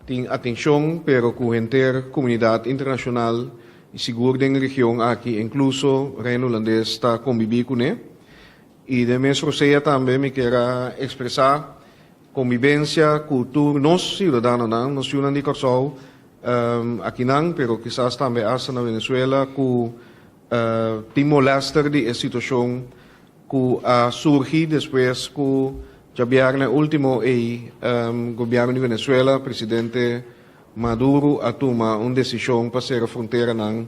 tin atenshon pero ku henter komunidat internashonal i sigur den region aki inkluso Reino Hulandes ta kombibí kuné. I den mes rosea tambe mi kier a ekspresá kombibensia ku tur nos siudadanonan, nos yunan di Kòrsou akinan pero kisas tambe asta na Venezuela ku tin molèster di e situashon ku a surgi despues ku djabièrnè último ei gobièrnu di Venezuela, presidente Maduro a tuma un desishon pa sera fronteranan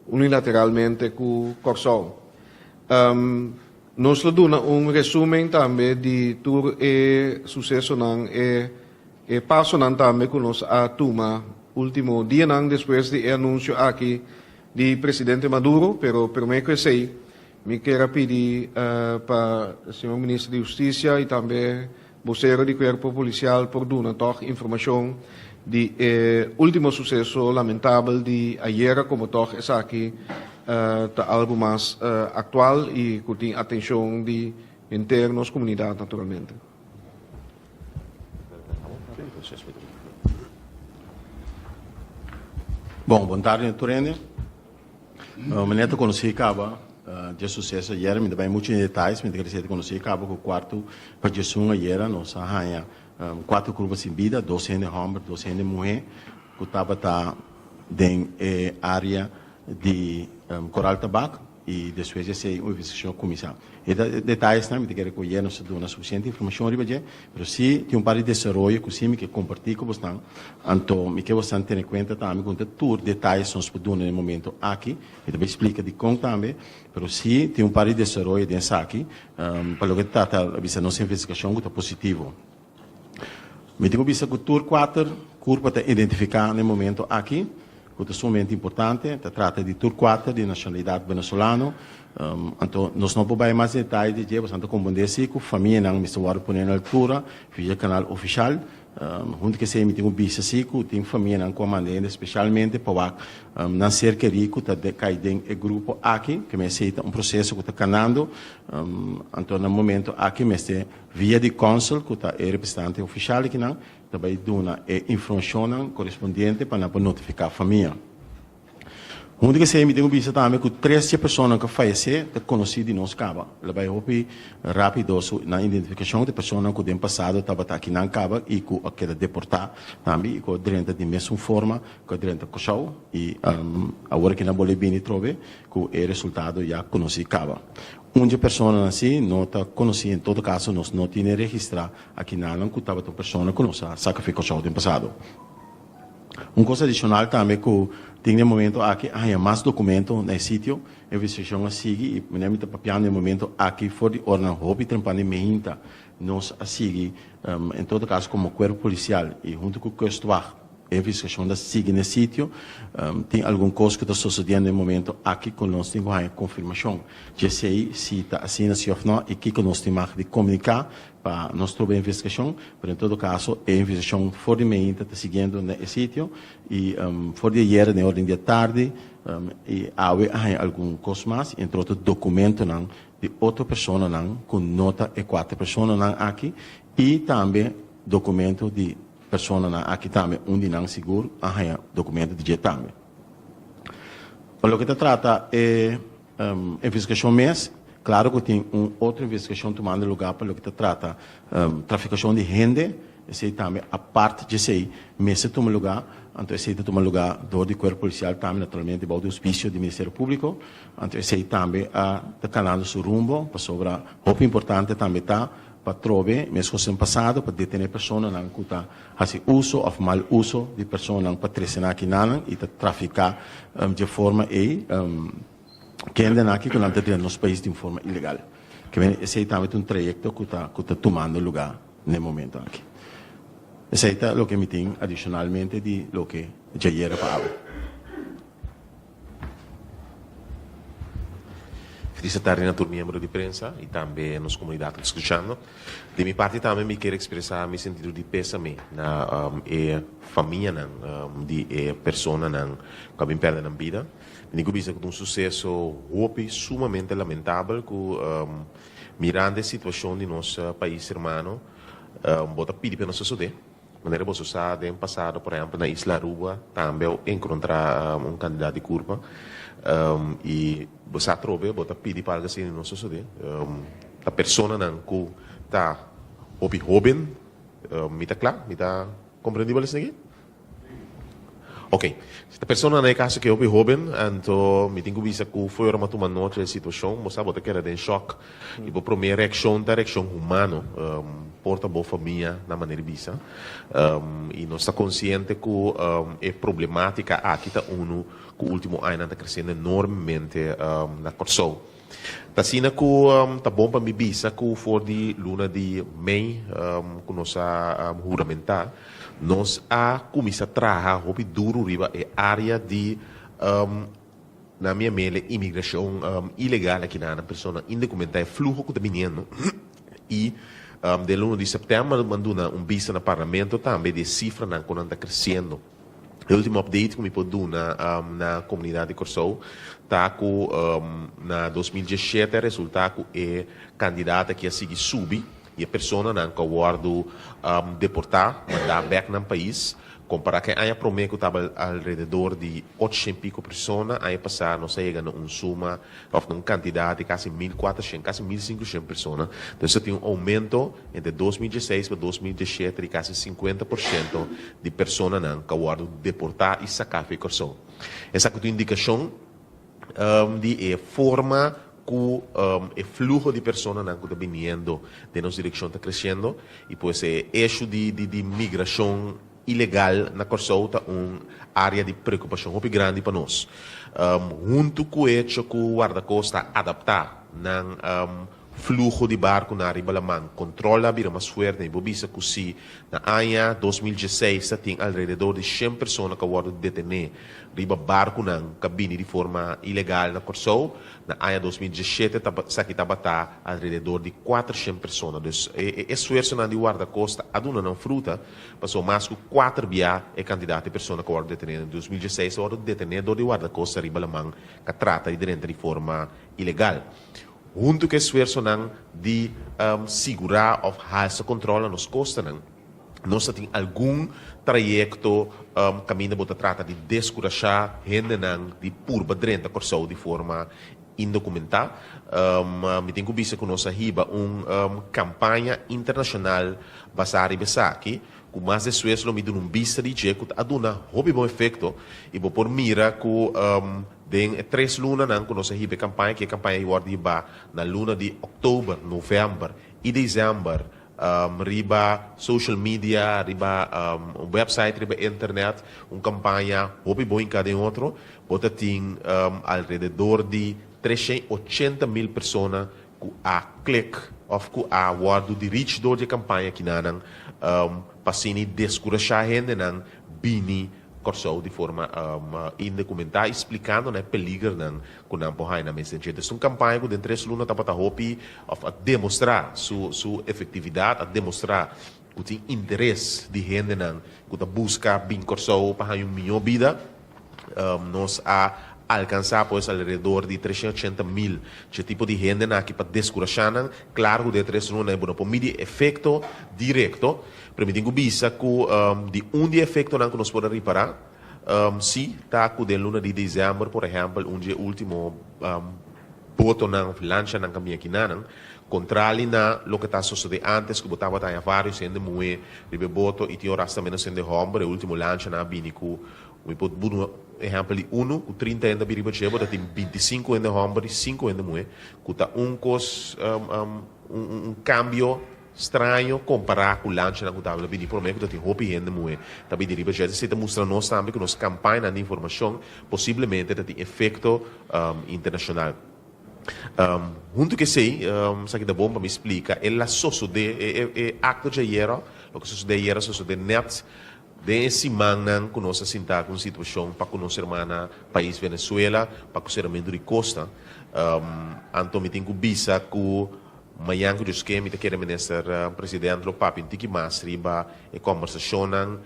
unilateralmente ku Kòrsou. Nos lo duna un resumen tambe di tur e susesonan, e e pasonan tambe ku nos a tuma último dianan despues di e anunsio aki di presidente Maduro, pero promé ku esei Mi kier a pidi pa señor Minister di Husticia y tambe vocero di Cuerpo Policial por duna tog informacion di e ultimo suceso lamentabel di ayera como tog esaki ta algo mas actual y cu tin atencion di henter nos comunidad naturalmente. Bon, bon tardi na tur hende. Meneer ta konosí kaba dje suseso ayera, mi ta bai muchu den detayes, mi ta kere ta konosí kaba ku kuartu pa djesun ayera nos a haña kuater kurpa sin bida, dos hende hòmber, dos hende muhé ku tabata den e área di Koral Tabak i despues di esei un investigashon a kuminsá. E detayesnan mi ta kere ku ayer nos a duna sufisiente informashon riba dje, pero si tin un par di desaroyo ku si mi ke kompartí ku bosnan, anto mi ke bosnan tene kuenta tambe ku no ta tur detayes nos por duna na e momento aki, mi ta bai splika dikon tambe, pero si tin un par di desaroyo den esaki pa loke ta trata bisa nos investigashon ku ta positivo. Mi tin ku bisa ku tur kuater kurpa ta identifiká na e momento aki, ku ta sumamente importante. Ta trata di tur kuater di nashonalidat venezolano. Anto nos no por bai mas detaye di dje, pasobra nan ta komprondé si ku famianan mester wòrdu pone na altura via kanal ofishal. Huntu ku esei mi tin ku bisa si ku tin famianan ku a manda hende spesialmente pa wak nan ser kerí ku ta kai den e grupo aki. Ke esei ta un proseso ku ta kanando. Anto na momento aki mester Via di kònsel ku ta e representante ofishal akinan ta bai duna e informashonnan korespondiente pa nan por notifiká famia. Huntu ku esei mi tin ku bisa tambe ku tres dje personanan ku a fayesé ta konosí di nos kaba. Lo bai hopi rápido su nan identifikashon ta personanan ku den pasado tabata akinan kaba i ku a keda deportá tambe i ku a drenta di mesun forma ku a drenta Kòrsou i awor aki nan bolbe bini trobe ku e resultado ya konosí kaba. Un dje personanan si no ta konosí, en todo kaso nos no tine registrá aki nanan ku tabata un persona ku nos a saka fi Kòrsou den pasado. Un kos adishonal tambe ku tin den momento aki a haña mas dokumento na e sitio, e investigashon a sigui i manera mi ta papiando den momento aki for di oranan hopi trempan di meinta nos a sigui en todo kaso komo kuerpo polisial i huntu ku Kustwacht. E investigashon ta sigui na e sitio. Tin algun kos ku ta sosodiendo e momento aki ku nos tin ku haña konfirmashon dje esei si ta asina si òf nò i kiko nos tin mag di komuniká pa nos troba e investigashon. Pero en todo kaso e investigashon for di meinta ta siguiendo na e sitio i for di ayera den orden di atardi i awe a haña algun kos mas, entre otro dokumentonan di otro personanan ku no ta e kuater personanan aki i tambe dokumento di Personanan aki tambe, un di nan sigur a haña documento di dje tambe. Pa loke ta trata e investigacion mes, claro cu tin un otro investigacion tumando lugar pa loke ta trata traficacion di hende, esey tambe apart djesey mester tuma lugar, anto esey ta tuma lugar door di Cuerpo Policial tambe naturalmente bou di auspicio di Ministerio Publico, anto esey tambe a ta canando su rumbo pasobra hopi importante tambe ta Pa trobe, meskos den pasado, pa detené personanan ku ta hasi uso òf mal uso di personanan pa trese nan aki nanan i ta trafiká dje forma ei kendenan aki ku nan ta drenta nos pais di un forma ilegal. Ke menen esei tambe ta un trayekto ku ta ku ta tumando lugá n'e momento aki. Esei ta loke mi tin adishonalmente di loke djayera pa awe. Feliz tardi na tur miembro di prensa y tambe nos comunidad cu ta scuchando. Di mi parti tambe mi kier expresa mi sentido di pesame na e famianan di e personanan cu a bin perde nan bida. Mi tin cu bisa cu ta un suceso hopi sumamente lamentabel cu mirando e situacion di nos pais hermano bo ta pidi pa no sosode. Manera boso sa den pasado por ehempel na Isla Aruba tambe a encontra un cantidad di curpa y bo sa atrobe bo ta pidi pa algo asina no sosode. Ta personanan cu ta hopi hoben, mi ta cla? Mi ta comprendibel esaki? Ok, si ta persona na e kaso ke hopi hoben, anto mi tin ku bisa ku fo'i ora mi a tuma nota di e situashon, bo sa bo ta keda den shòk i bo promé reakshon ta reakshon humano, por ta bo famia na manera di bisa. I nos ta konsiente ku e problematika aki ta unu ku último añanan ta kresiendo enormemente na Kòrsou. Ta asina ku ta bon pa mi bisa ku for di luna di mei ku nos a huramentá, nos a kuminsá traha hopi duru riba e área di na mi amele imigrashon ilegal aki na nan persona indokumentá, e fluho ku ta biniendo i den luna di sèptèmber nan duna un bista na parlamento tambe di e sifranan ku nan ta kresiendo. E ultimo update ku mi por duna na komunidat di Kòrsou ta ku na 2017 a resultá ku e kandidat aki a sigui subi i e personanan ku a wòrdu deportá, mandá bèk nan pais. Kompará ku e aña promé ku tabata alrededor di ocho piko persona, aña pasá nos a yega na un suma òf na un kantidat di kasi 1400, kasi 1500 persona. Entonces tin un oumento entre 2016 pa 2017 di kasi 50% di personanan ku a wòrdu deportá i saká for di Kòrsou. Esaki ta un indikashon di e forma ku e fluho di personanan ku ta biniendo den nos direkshon ta kresiendo i pues e eshu di di migrashon ilegal na Kòrsou ta un área di preokupashon hopi grandi pa nos. Huntu ku echo ku Wardakosta a adaptá nan fluho di barkunan riba laman, kontrol a bira mas fuerte i bo bisa ku si na aña 2016 ta tin alrededor di shen persona ku a wòrdu detené riba barkunan ku a bini di forma ilegal na Kòrsou, na aña 2017 esaki tabata alrededor di 400 persona. Dus e esfuersonan di Wardakosta a duna nan fruta. Pasobra mas ku kuater bia e kantidat di persona ku a wòrdu detené na 2016 a wòrdu detené dor di wardakosta riba laman ku a trata di drenta di forma ilegal. Huntu ku e esfuersonan di sigurá òf halsa kontròl na nos kostanan, nos ta tin algun trayekto kaminda bo ta trata di deskurashá hendenan di purba drenta Kòrsou di forma indokumentá. Mi tin ku bisa ku nos a hiba un kampaña internashonal basá riba esaki, ku mas despues lo mi duna un bista di dje ku ta a duna hopi bon efekto i bo por mira ku den e tres lunanan ku nos a hiba e kampaña, ku e kampaña a wòrdu hibá na luna di òktober, novèmber i desèmber riba social media, riba un website riba internet, un kampaña hopi bon hinká den otro. Bo ta tin alrededor di 380.000 persona ku a klik òf ku a wòrdu dirigí dor di e kampaña kinanan pa asina deskurashá hendenan bini Kòrsou di forma indokumentá i splikando nan e peligernan ku nan por haña nan mes den dje. Entonces un kampaña ku den tres luna tabata hopi òf a demostrá su su efektividat, a demostrá ku tin interes di hendenan ku ta buska bin Kòrsou pa haña un mihó bida. Nos a alkansá pues alrededor di 380.000 dje tipo di hendenan aki pa deskurashá nan. Klaro ku den e tres lunanan bo no por midi e efekto direkto, pero mi tin ku bisa ku di un di e efektonan ku nos por a ripará si ta ku den luna di desèmber por ehèmpel un dje último botonan òf lanchanan ku a bini akinanan, kontrali na loke ta sosodé ántes ku bo tabata haña vários hende muhé riba e boto i tin ora asta ménos hende hòmber, e último lanchanan a bini ku Mi por duna un ehèmpel di unu ku 30 hende a bira riba dje, bo ta tin 25 hende hòmber i 5 hende muhé, ku ta un kos, un kambio straño kompará ku lanchanan ku tabata bini promé ku ta tin hopi hende muhé ta bini riba dje. Esei ta mustra nos tambe ku nos kampañanan di informashon posiblemente ta tin efekto internashonal. Huntu ku esei, esaki ta bon pa mi splika, el a sosodé, e akto dje ayera, loke a sosodé ayera a sosodé nèt Den e simannan ku nos a sintá ku un situashon pa ku nos hermana pais Venezuela pa ku seramentu di kosta, anto mi tin ku bisa ku mañan ku Dios ke mi ta kere Minister President lo papia un tiki mas riba e kòmbersashonnan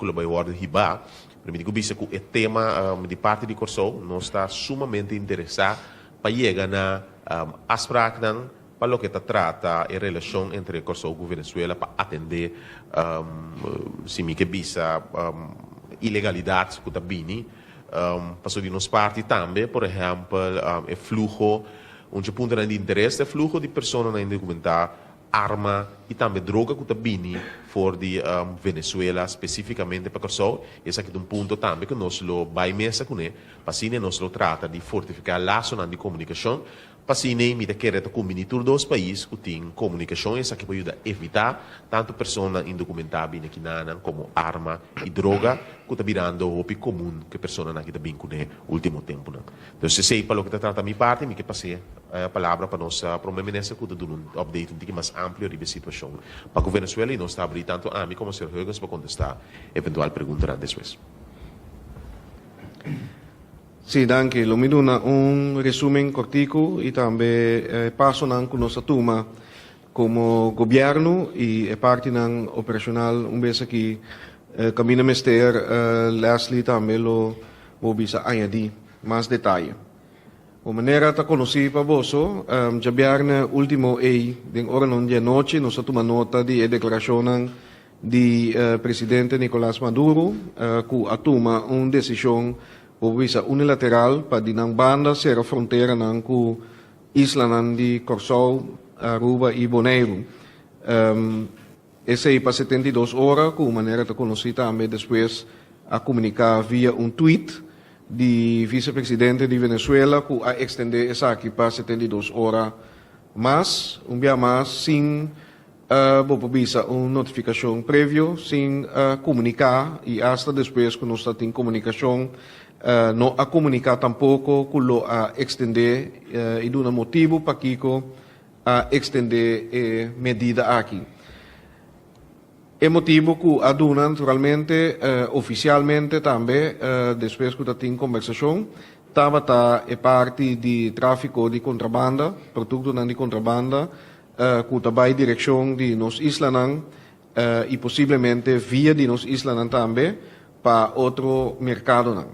ku lo bai wòrdu hibá. Pero mi tin ku bisa ku e tema di parti di Kòrsou nos ta sumamente interesá pa yega na afspraknan. pa loke ta trata e relashon entre Kòrsou ku Venezuela pa atendé si mi ke bisa ilegalidat ku ta bini pasobra di nos parti tambe por ehèmpel e fluho un dje puntonan di interes ta e fluho di personanan indokumentá arma i tambe droga ku ta bini for di Venezuela spesífikamente pa Kòrsou. Esaki ta un punto tambe ku nos lo bai mesa kuné pa asina nos lo trata di fortifiká lasonan di komunikashon. Pa asina mi ta kere ta kumbiní tur dos pais ku tin komunikashon esaki por yuda evitá tantu personanan indokumentá bini aki nanan komo arma i droga ku ta birando hopi komun ku e personanan aki ta bin kuné último tempunan. Dus esei pa loke ta trata mi parti, mi ke pas'é e palabra pa nos Prome Minister ku ta duna un update un tiki mas amplio riba e situashon pa ku Venezuela i nos ta abrí tantu ami komo señor Huygens pa kontestá eventual preguntanan despues. Sí, danki. Lo mi duna un resumen kortiku i tambe e pasonan ku nos a tuma komo gobièrnu i e partinan operashonal un bes aki kaminda mester Leslie tambe lo bo bisa añadí mas detaye. Bo manera ta konosí pa boso, djabièrnè último ei den oranan di anochi nos a tuma nota di e deklarashonnan di presidente Nicolas Maduro ku a tuma un desishon bo bisa unilateral pa di nan banda sera fronteranan ku islanan di Kòrsou, Aruba i Boneiru. Esei pa 72 ora ku manera ta konosí tambe despues a komuniká via un tweet di visepresidente di Venezuela ku a ekstendé esaki pa 72 ora mas, un bia mas sin Bo por bisa un notifikashon previo sin komuniká i asta despues ku nos ta tin komunikashon no a komuniká tampoko ku lo a ekstendé i duna motibu pakiko a ekstendé e medida aki. E motibu ku a duna naturalmente ofisialmente tambe despues ku ta tin kombersashon tabata e parti di tráfiko di kontrabanda, produktonan di kontrabanda ku ta bai direkshon di nos islanan i posiblemente via di nos islanan tambe pa otro merkadonan.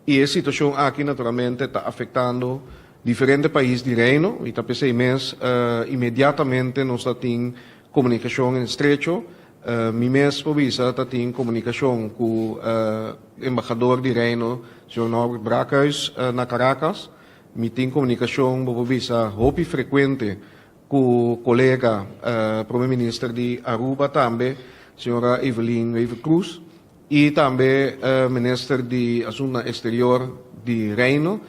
I e situashon aki naturalmente ta afektando diferente pais di Reino i ta p'esei mes inmediatamente nos ta tin komunikashon estrecho. Mi mes por bisa ta tin komunikashon ku embahador di Reino, señor Norbert Braakhuis na Caracas. Mi tin komunikashon, bo por bisa, hopi frekuente ku kolega Prome Minister di Aruba tambe, señora Evelyn Wever-Croes, i tambe Minister di Asuntunan Eksterior di Reino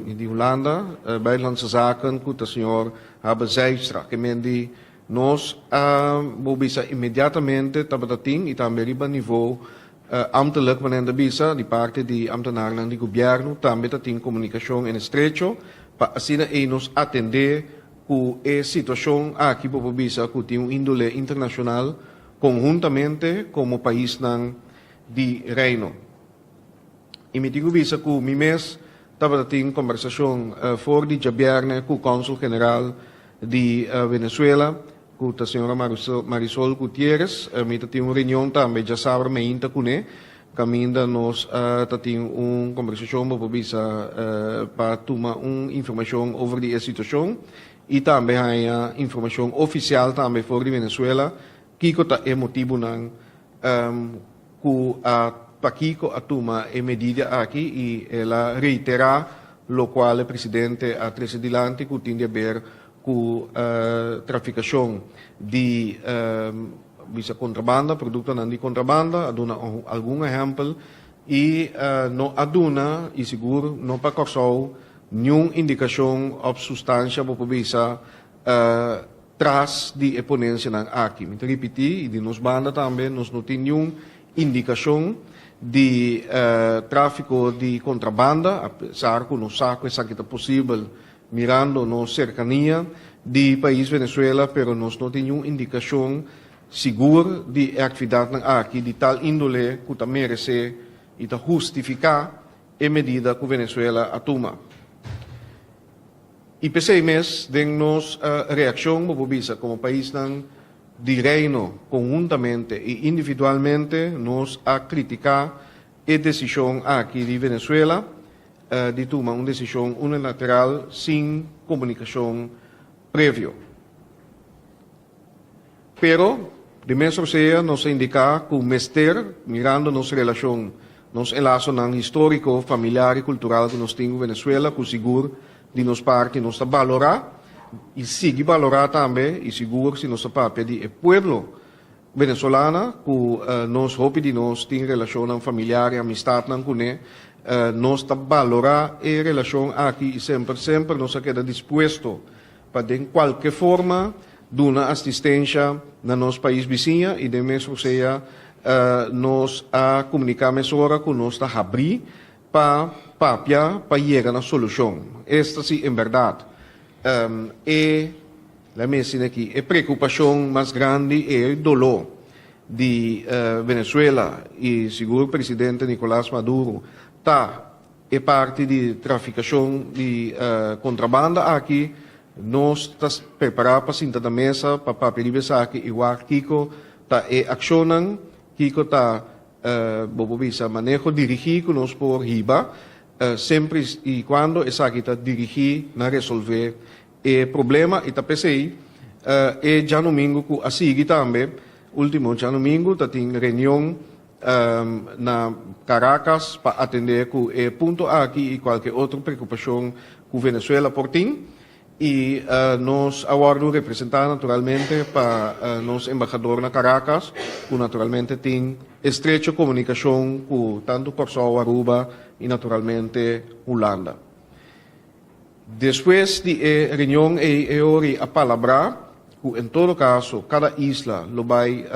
di Hulanda, Buitenlandse Zaken, ku ta señor Habe Zijlstra. Ke men di nos a, bo bisa, inmediatamente tabata tin i tambe riba nivo Ambtelijk, manera ta bisa, di parti di ambtenarnan di gobièrnu tambe ta tin komunikashon en estrecho pa asina ei nos atendé ku e situashon aki bo por bisa ku tin un índole internashonal konhuntamente komo paisnan di Reino. I mi tin ku bisa ku mi mes tabata tin kombersashon for di djabièrnè ku Kònsul General di Venezuela Ku ta señora Marisol Gutierrez. Mi ta tin un reunion tambe djasabra meinta kuné, kaminda nos ta tin un kombersashon bo por bisa pa tuma un informashon over di e situashon i tambe haña informashon ofisial tambe for di Venezuela kiko ta e motibunan ku a pakiko a tuma e medida aki i el a reiterá lokual e presidente a trese dilanti ku tin di haber ku trafikashon di bisa kontrabanda, produktonan di kontrabanda, a duna algun ehèmpel i no a duna i sigur no pa Kòrsou niun indikashon òf sustansha bo por bisa tras di e ponensianan aki. Mi ta ripití i di nos banda tambe nos no tin niun indikashon di tráfiko di kontrabanda apesar ku nos sa ku esaki ta posibel Mirando nos serkania di pais Venezuela pero nos no tin niun indikashon sigur di e aktividatnan aki di tal índole ku ta meresé i ta hustifiká e medida ku Venezuela a tuma. I p'esei mes den nos reakshon bo por bisa komo paisnan di Reino konhuntamente i individualmente nos a kritiká e desishon aki di Venezuela. di tuma un desishon unilateral sin komunikashon previo. Pero, di mes rosea nos a indiká ku mester, mirando nos relashon, nos enlasonan históriko, familiar i kultural ku nos tin ku Venezuela, ku sigur di nos parti nos ta balorá i sigui balorá tambe, i sigur si nos ta papia di e pueblo venezolana ku nos hopi di nos tin relashonnan familiar i amistatnan kuné, nos ta balorá e relashon aki i semper semper nos a keda dispuesto pa den kualke forma duna asistensha na nos pais bisiña i den mes rosea nos a komuniká mesora ku nos ta habrí pa papia pa yega na solushon. Esta si en bèrdat e la mi asina aki e preokupashon mas grandi e doló di Venezuela i sigur presidente Nicolas Maduro ta e parti di trafikashon di kontrabanda aki. Nos ta prepará pa sinta na mesa pa papia riba esaki i wak kiko ta e akshonnan, kiko ta bo por bisa maneho dirigí ku nos por hiba semper i kuando esaki ta dirigí na resolvé e problema i ta p'esei e djanumingu ku a sigui tambe, ultimo djanumingu ta tin reunion na Caracas pa atendé ku e punto aki i kualke otro preokupashon ku Venezuela por tin i nos a wòrdu representá naturalmente pa nos embahador na Caracas ku naturalmente tin estrecho komunikashon ku tantu Kòrsou, Aruba i naturalmente Hulanda. Despues di e reunion ei e ori a palabrá ku en todo kaso kada isla lo bai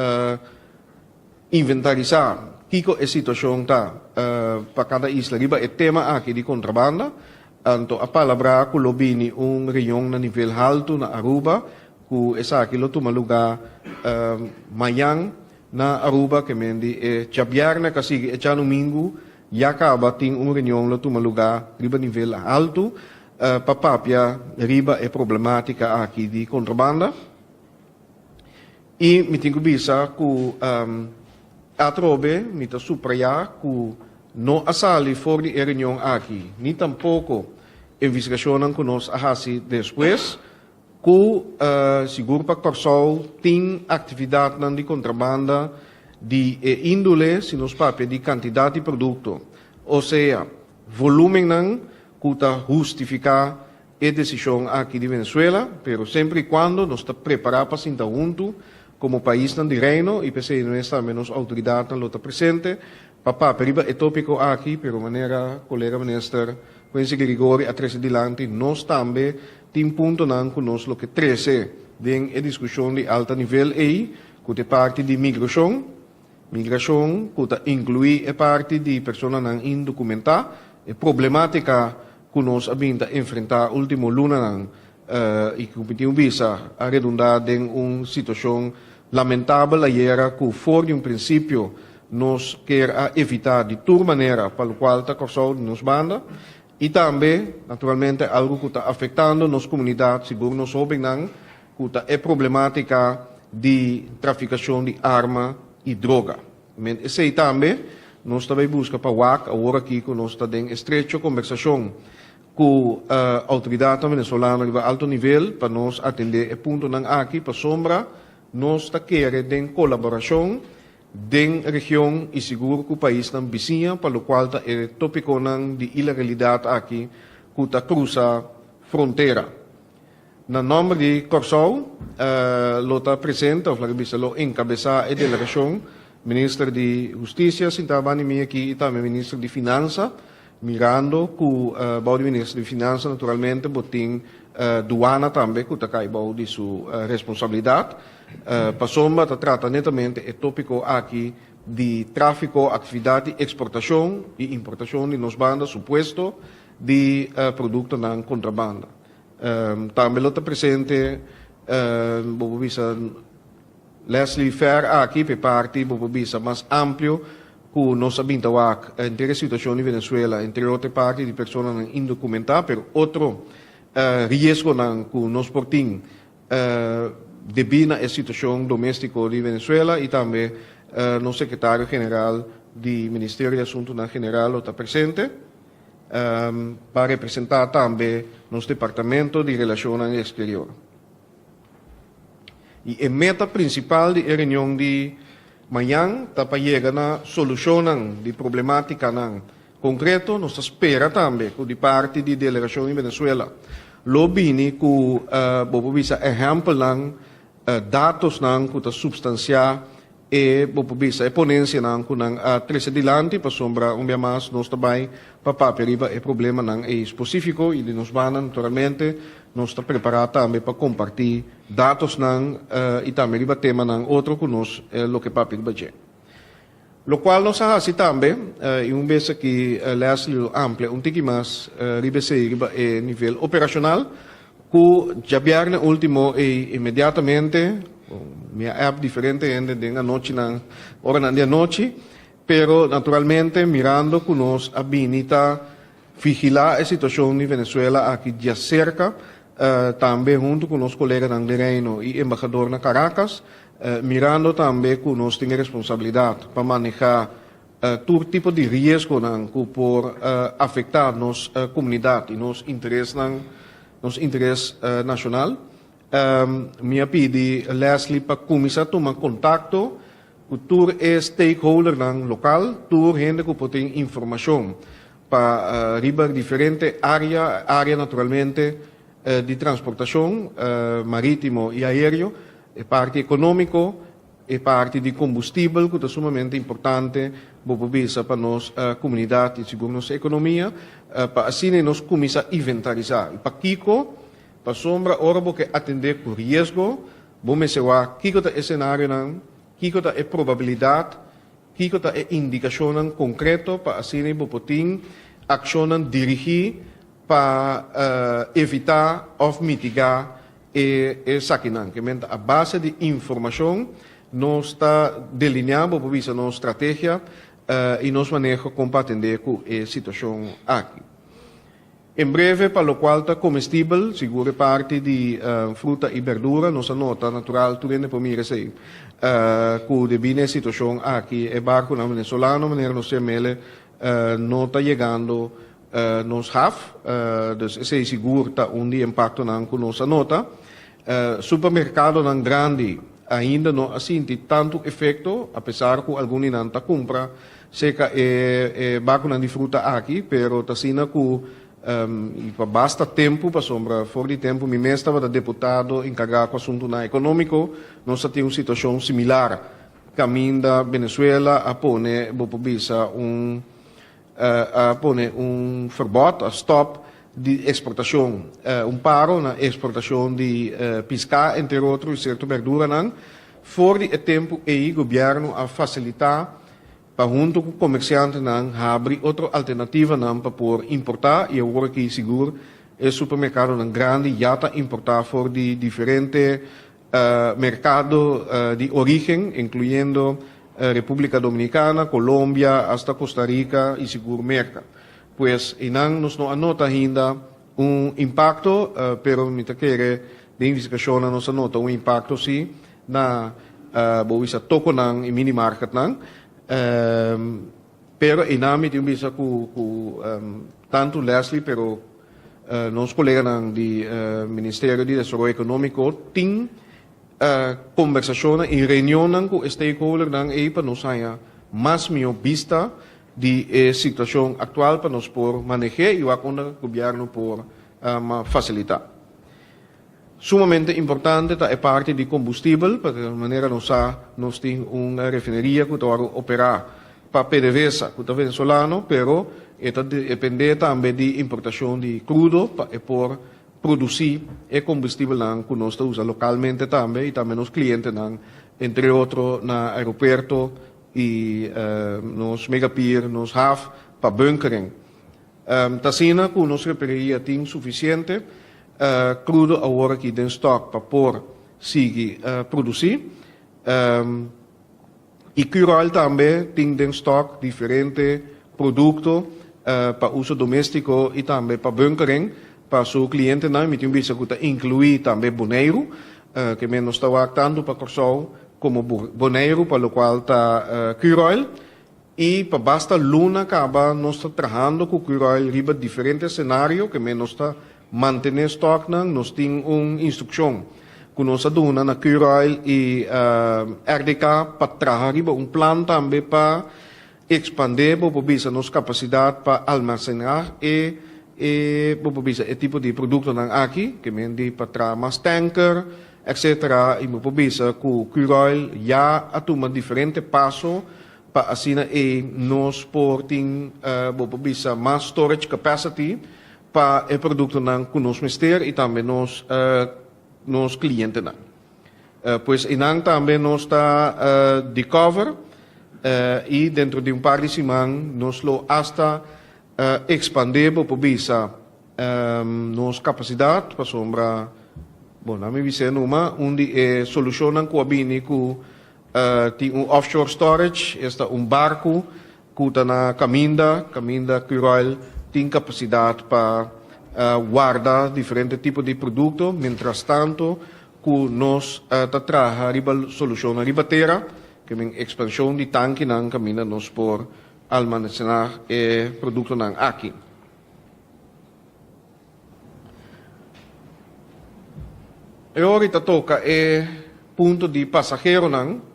inventarisá kiko e situashon ta pa kada isla riba e tema aki di kontrabanda. Anto a palabrá ku lo bini un reunion na nivel haltu na Aruba ku esaki lo tuma lugá mañan na Aruba ke men di e djabièrnè ka sigui e djanumingu ya kaba tin un reunion lo tuma lugá riba nivel haltu pa papia riba e problematika aki di kontrabanda. I mi tin ku bisa ku atrobe mi ta suprayá ku no a sali for di e reunion aki, ni tampoko investigashonnan ku nos a hasi despues, ku sigur pa Kòrsou tin aktividatnan di kontrabanda di e índole si nos papia di kantidat di produkto, osea volúmennan ku ta hustifiká e desishon aki di Venezuela, pero semper i kuando nos ta prepará pa sinta huntu komo paisnan di Reino i p'esei nos tambe nos outoridatnan lo ta presente pa papia riba e tópiko aki, pero manera kolega minister Quincy Girigorie a trese dilanti nos tambe tin puntonan ku nos lo ke trese den e diskushon di alta nivel ei ku ta e parti di migrashon, migrashon ku ta inkluí e parti di personanan indokumentá, e problemátika ku nos a bin ta enfrentá último lunanan i ku mi tin un bisa a redundá den un situashon lamentabel ayera ku for di un prinsipio nos kier a evitá di tur manera pa lokual ta Kòrsou di nos banda i tambe naturalmente algu ku ta afektando nos komunidat sigur nos hóbennan ku ta e problemátika di trafikashon di arma i droga. Men esei tambe nos ta bay busca pa wak awor aki cu nos ta den estrecho combersacion cu autoridadnan venezolano riba alto nivel pa nos atende e puntonan aki pasobra nos ta kere den colaboracion den region y sigur cu paisnan bisiña pa locual ta e topiconan di ilegalidad aki cu ta cruza frontera. Na nòmber di Kòrsou lo ta presente òf laga bisa lo enkabesá e delegashon Minister di Hustisia sintá banda di mi aki i tambe Minister di Finansa, mirando ku bou di Minister di Finansa naturalmente bo tin Duana tambe ku ta kai bou di su responsabilidat. Pasobra ta trata netamente e tópiko aki di tráfiko, aktividat di eksportashon i importashon di nos banda supuesto di produktonan kontrabanda. Tambe lo ta presente bo por bisa Leslie Fer aki p'e parti bo por bisa mas amplio ku nos a bin ta wak henter e situashon di Venezuela, entre otro e parti di personanan indokumentá, pero otro riesgonan ku nos por tin debí na e situashon doméstiko di Venezuela i tambe nos sekretario general di Ministerio di Asuntunan General lo ta presente. pa representá tambe nos Departamento di Relashonnan Eksterior. I e meta prinsipal di e reunion di mañan ta pa yega na solushonnan di problemátikanan konkreto. Nos ta spera tambe ku di parti di delegashon di Venezuela lo bini ku, bo por bisa, ehèmpelnan, datosnan ku ta supstansiá e, bo por bisa, e ponensianan ku nan a trese dilanti, pasobra un bia mas nos ta bai pa papia riba e problemanan ei spesífiko i di nos banda naturalmente nos ta prepará tambe pa kompartí datosnan i tambe riba temanan otro ku nos loke papia riba dje. Lokual nos a hasi tambe, i un bes aki Leslie lo amplia un tiki mas riba esei riba e nivel operashonal, Ku djabièrnè último ei inmediatamente mi a app diferente hende den anochinan, oranan di anochi, pero naturalmente mirando ku nos a bini ta vigilá e situashon di Venezuela aki djaserka, tambe huntu ku nos koleganan den Reino i embahador na Caracas, mirando tambe ku nos tin e responsabilidat pa manehá tur tipo di riesgonan ku por afektá nos komunidat i nos interesnan, nos interes nashonal. Mi a pidi Leslie pa kuminsá tuma kontakto ku tur e stakeholdernan lokal, tur hende ku por tin informashon pa riba diferente área, área naturalmente di transportashon marítimo i aéreo, e parti ekonómiko, E parti di kombustibel ku ta sumamente importante, bo por bisa, pa nos komunidat i sigur nos ekonomia, pa asina nos kuminsá inventarisá. I pakiko? Pasobra ora bo ke atendé ku riesgo, bo mester wak kiko ta e senarionan, kiko ta e probabilidat, kiko ta e indikashonnan konkreto pa asina bo por tin akshonnan dirigí pa evitá òf mitigá e esakinan. Ke men ta a base di informashon nos ta delineá, bo por bisa, nos strategia i nos maneho kon pa atendé ku e situashon aki. En breve, pa lokual ta komestibel, sigur e parti di fruta i berdura, nos a nota natural tur hende por mira esei, ku debí na e situashon aki e barkunan venezolano, manera nos ta yam'el, no ta yegando nos haf, dus esei sigur ta un di impaktonan ku nos a nota. Supermerkadonan grandi ainda no a sinti tantu efekto, apesar ku algun di nan ta kumpra serka e bakunan di fruta aki, pero ta asina ku i pa basta tempu, pasobra for di tempu mi mes tabata deputado enkargá ku asuntunan ekonómiko, nos a tin un situashon similar kaminda Venezuela a pone, bo por bisa, un a pone un verbod, a stop di exportacion, un paro na exportacion di pisca entre otro y cierto berduranan. For di e tempo ey gobierno a facilita pa hunto cu comerciantenan habri otro alternativanan pa por importa y awor aki sigur e supermercadonan grandi ya ta importa for di diferente mercado di origen, incluyendo Republica Dominicana, Colombia, hasta Costa Rica y sigur Merca. Pues einan nos no a nota ainda un impacto, pero mi ta kere den investigacionnan nos a nota un impacto si na bo bisa toconan y minimarketnan. Pero einan mi tin bisa cu tanto Leslie pero nos coleganan di Ministerio di Desaroyo Economico tin conversacionnan y reunionnan cu e stakeholdernan ey pa nos haya mas miho bista di e situacion actual pa nos por maneh'é y wak unda gobierno por facilita. Sumamente importante ta e parti di combustibel, pasobra manera nos sa nos tin un refineria cu ta worde opera pa PDVSA cu ta venezolano, pero e ta depende tambe di importacion di crudo pa e por produci e combustibelnan cu nos ta usa localmente tambe y tambe nos clientenan entre otro na aeropuerto y nos megapier, nos haf pa bunkering. Ta asina ku nos refineria tin sufisiente krudo awor aki den stòk pa por sigui produsí. I Curoil tambe tin den stòk diferente produkto pa uso doméstiko i tambe pa bunkering pa su klientenan. Mi tin bisa ku ta inkluí tambe Boneiru, ke men nos ta wak tantu pa Kòrsou komo Boneiru pa lokual ta Curoil. I pa basta luna kaba nos ta trahando ku Curoil riba diferente senario ke men nos ta mantené stòknan. Nos tin un instrukshon ku nos a duna na Curoil i RDK pa traha riba un plan tambe pa ekspandé bo por bisa nos kapasidat pa almasená e e bo por bisa e tipo di produktonan aki ke men di pa traha mas tanker etcetera i bo por bisa ku Curoil ya a tuma diferente paso Pa asina ei nos por tin, bo por bisa, mas storage capacity pa e productonan cu nos mester y tambe nos nos clientenan. Pues einan tambe nos ta di cover y dentro di un par di siman nos lo hasta expande, bo por bisa, nos capacidad pasobra, bo, na mi bis'é numa, un di e solucionnan cu a bini cu Tin un offshore storage, esta un barku ku ta na kaminda, kaminda Curoil tin kapasidat pa warda diferente tipo di produkto, mientrastanto ku nos ta traha riba solushonnan riba tera, ke men ekspanshon di tankinan kaminda nos por almasená e produktonan aki. E ora ta toka e punto di pasaheronan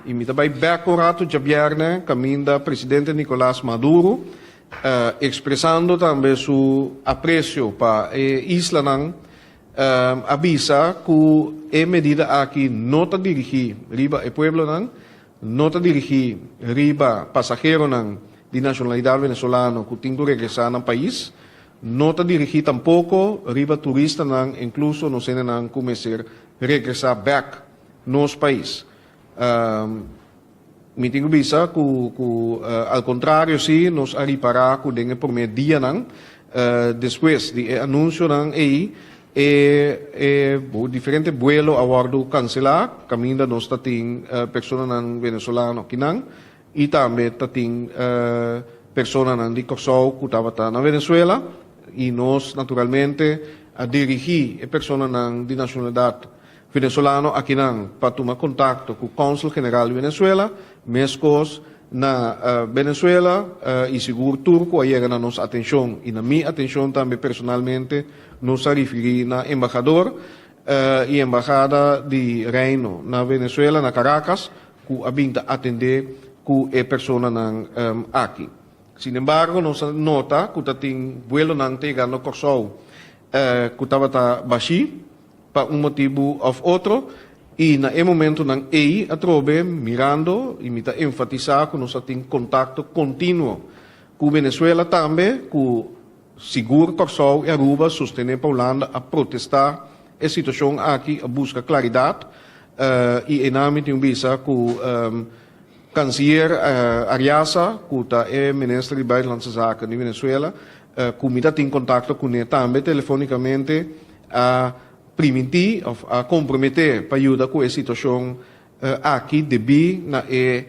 i mi ta bai bek un ratu djabièrnè kaminda presidente Nicolas Maduro ekspresando tambe su apresio pa e islanan a bisa ku e medida aki no ta dirigí riba e pueblonan, no ta dirigí riba pasaheronan di nashonalidat venezolano ku tin ku regresá nan pais. No ta dirigí tampoko riba turistanan, inkluso nos hendenan ku mester regresá bèk nos pais. Mi tin ku bisa ku ku al kontrario sí nos a ripará ku den e promé dianan despues di e anunsionan ei e e diferente buelo a wòrdu kanselá kaminda nos ta tin personanan venezolano akinan. I tambe ta tin personanan di Kòrsou ku tabata na Venezuela i nos naturalmente a dirigí e personanan di nashonalidat venezolano akinan pa tuma kontakto ku Kònsel General di Venezuela, meskos na Venezuela i sigur tur ku a yega na nos atenshon i na mi atenshon tambe personalmente nos a rifirí na embahador i embahada di Reino na Venezuela na Caracas ku a bin ta atendé ku e personanan aki. Sinembargo, nos a nota ku ta tin buelonan ta yegando Kòrsou ku tabata bashí pa un motibu òf otro i na e momentunan ei atrobe mirando i mi ta enfatisá ku nos a tin kontakto kontinuo ku Venezuela tambe ku sigur Kòrsou i Aruba sostené pa Hulanda a protestá e situashon aki a buska klaridat I einan mi tin bisa ku Kansier Arriaza, ku ta e minister di Buitenlandse Zaken di Venezuela, ku mi ta tin kontakto kuné tambe telefonikamente, a primintí òf a komprometé pa yuda ku e situashon aki debí na e,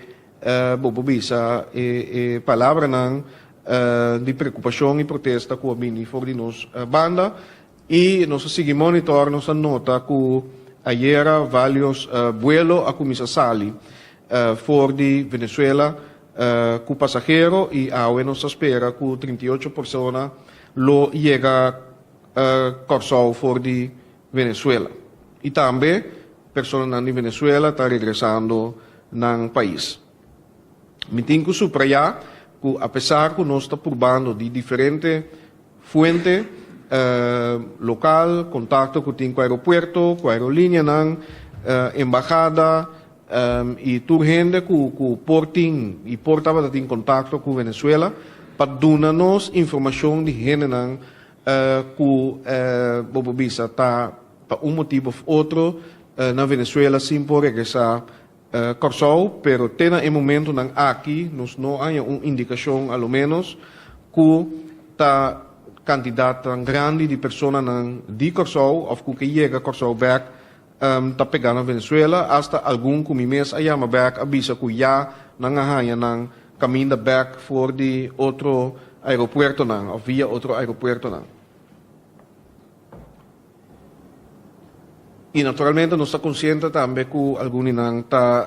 bo por bisa, e palabranan di preokupashon i protesta ku a bini for di nos banda. I nos a sigui monitor, nos a nota ku ayera varios buelo a kuminsá sali for di Venezuela ku pasahero i awe nos ta spera ku 38 persona lo yega Kòrsou for di Venezuela. I tambe personanan di Venezuela ta regresando nan pais. Mi tin ku suprayá ku apesar ku nos ta purbando di diferente Fuente, Lokal, kontakto ku tin ku aeropuerto, ku aerolinianan, embahada i tur hende ku ku por tin i por tabata tin kontakto ku Venezuela pa duna nos informashon di hendenan ku bo por bisa ta pa un motibu òf otro na Venezuela sin por regresá Kòrsou, pero te na e momentunan aki nos no haña un indikashon a lo ménos ku ta kantidat tan grandi di personanan di Kòrsou òf ku ke yega Kòrsou bèk ta pegá na Venezuela. Asta algun ku mi mes a yama bèk a bisa ku ya nan a haña nan kaminda bèk for di otro aeropuertonan òf via otro aeropuertonan. I naturalmente nos ta konsiente tambe ku algun di nan ta,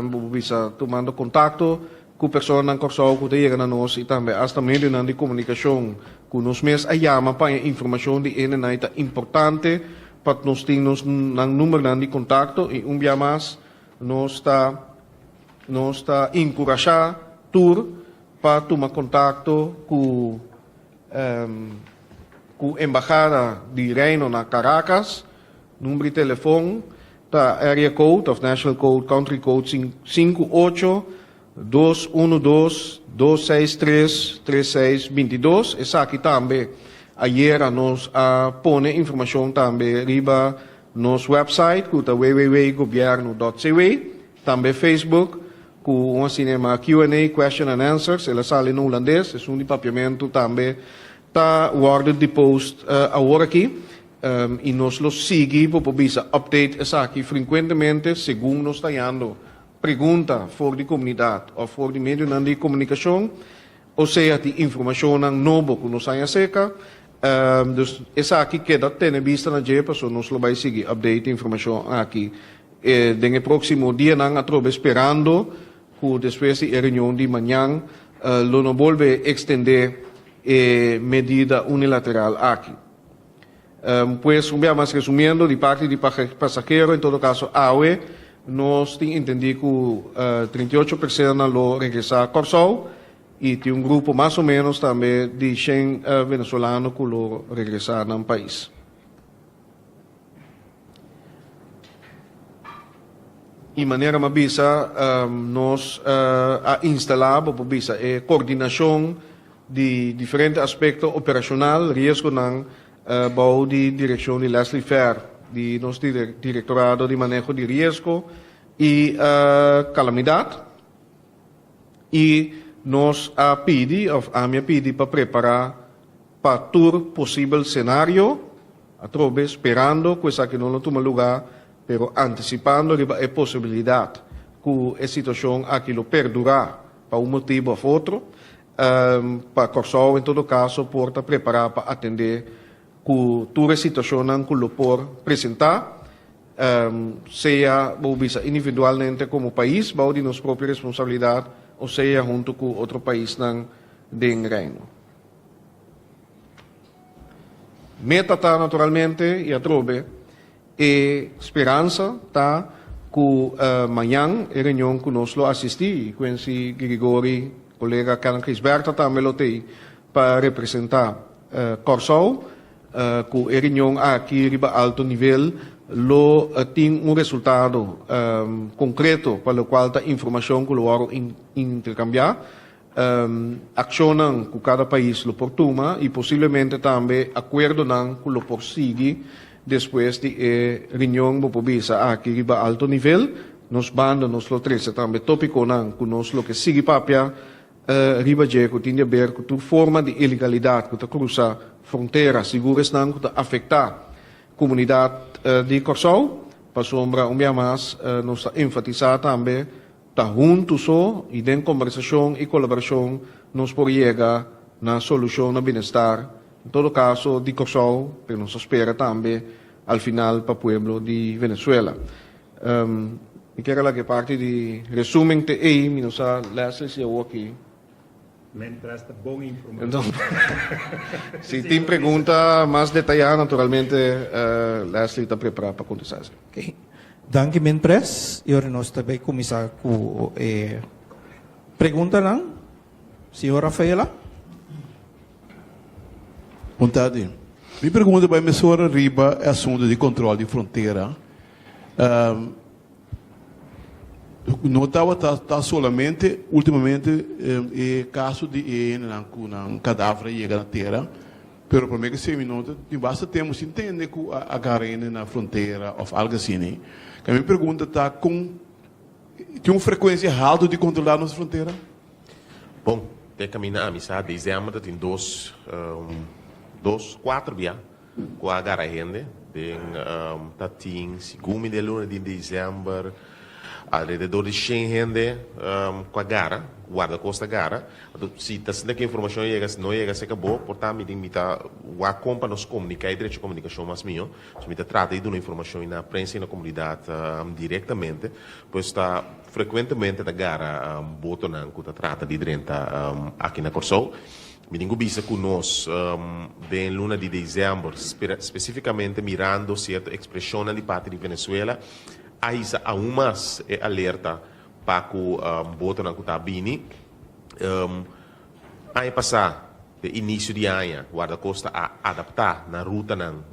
bo por bisa, tumando kontakto ku. ku personanan Kòrsou ku ta yega na nos i tambe asta medionan di komunikashon ku nos mes a yama pa haña informashon di hendenan i ta importante pa nos tin nos nan numbernan di kontakto i un bia mas nos ta nos ta enkurashá tur pa tuma kontakto ku ku Embahada di Reino na Caracas. Number di telefon ta area code of national code country code 58 212 263 3622. Esaki tambe ayera nos a pone informacion tambe riba nos website cu ta www.gobierno.cw, tambe Facebook cu un asina yama Q&A, question and answers, el a sali na Hulandes, esun di Papiamento tambe ta wordo di post awor aki. I nos lo sigui, bo por bisa, update esaki frenkuentemente segun nos ta hañando pregunta for di komunidat òf for di medionan di komunikashon, osea di informashonnan nobo ku nos haña serka. Dus esaki keda tene bista na dje pasobra nos lo bai sigui update informashon aki den e próksimo dianan atrobe sperando ku despues di e reunion di mañan lo no bolbe ekstendé e medida unilateral aki. Pues, un bia mas resumiendo, di parti di pasahero, en todo caso awe, nos tin entendi cu 38 persona lo regresa Corsou y tin un grupo mas o menos tambe di shen venezolano cu lo regresa nan pais. Y manera mi a bisa, nos a instala, bo por bisa, e coordinacion di diferente aspecto operacional, riesgonan bou di direccion di Leslie Fer di nos Directorado di Maneho di Riesgo y Calamidad. Y nos a pidi, of ami a pidi pa prepara pa tur posibel scenario, atrobe sperando cu esaki no lo tuma luga, pero anticipando riba e posibilidad cu e situacion aki lo perdura pa un motibo of otro, pa Kòrsou en todo kaso por ta prepará pa atendé ku tur e situashonnan ku lo por presentá, sea bo bisa individualmente komo pais bou di nos propio responsabilidat o sea huntu ku otro paisnan den Reino. Meta ta naturalmente i atrobe E speransa ta ku mañan e reunion ku nos lo asistí i Quincy Girigori, kolega Kenneth Gijsbertha tambe lo t'ei pa representá Kòrsou, ku e reunion aki riba alto nivel lo tin un resultado konkreto pa lokual ta informashon ku lo wòrdu interkambiá. Akshonnan ku kada pais lo por tuma i posiblemente tambe akuerdonan ku lo por sigui despues di e reunion bo por bisa aki riba alto nivel. Nos banda nos lo trese tambe topikonan ku nos lo ke sigui papia riba dje ku tin di aber ku tur forma di ilegalidat ku ta krusa frontera, sigur esnan ku ta afektá komunidat di Kòrsou. Pasobra un bia mas nos ta enfatisá tambe Ta huntu so i den kombersashon i kolaborashon nos por yega na solushon na bienestar, en todo kaso di Kòrsou, pero nos ta spera tambe al final pa pueblo di Venezuela. Mi kier a laga e parti di resumen te ei, mi no sa Leslie si awor aki. Mientras ta bon informacion. Si tin pregunta mas detayá, naturalmente Leslie ta prepará pa kontestá esei. Ok. Danki Minpres. I ora nos ta bai kuminsá ku e preguntanan. Señor Rafaela. Bon tardi. Mi pregunta bai mesora riba e asuntu di kontrol di frontera. No tabata ta solamente ultimamente e caso di e hendenan cu nan cadaver a yega na tera, pero prome cu esey mi no ta tin basta tempo sin tende cu a agarra hende na frontera of algo asina. Ca mi pregunta ta con tin un frecuencia halto di controla nos frontera? Bon, te caminda ami sa december ta tin dos, dos, cuatro bia Ku a gara hende den ta tin segun mi den luna di december. Alrededor di 100 hende ku a gara, Guardacosta a gara. Anto si ta asina ku e informashon a yega, si no a yega serka bo, por ta mi tin mi ta wak kon pa nos komuniká e derecho di komunikashon mas mihó. So mi ta trata di duna informashon na prensa i na komunidat direktamente. Pues ta frekuentemente ta gara botonan ku ta trata di drenta aki na Kòrsou. Mi tin ku bisa ku nos den luna di desèmber, spesifikamente mirando sierto ekspreshonnan di parti di Venezuela, a hisa aun mas e alerta pa ku botonan ku ta bini. Aña pasá, den inisio di aña, Guardacosta a adaptá nan rutanan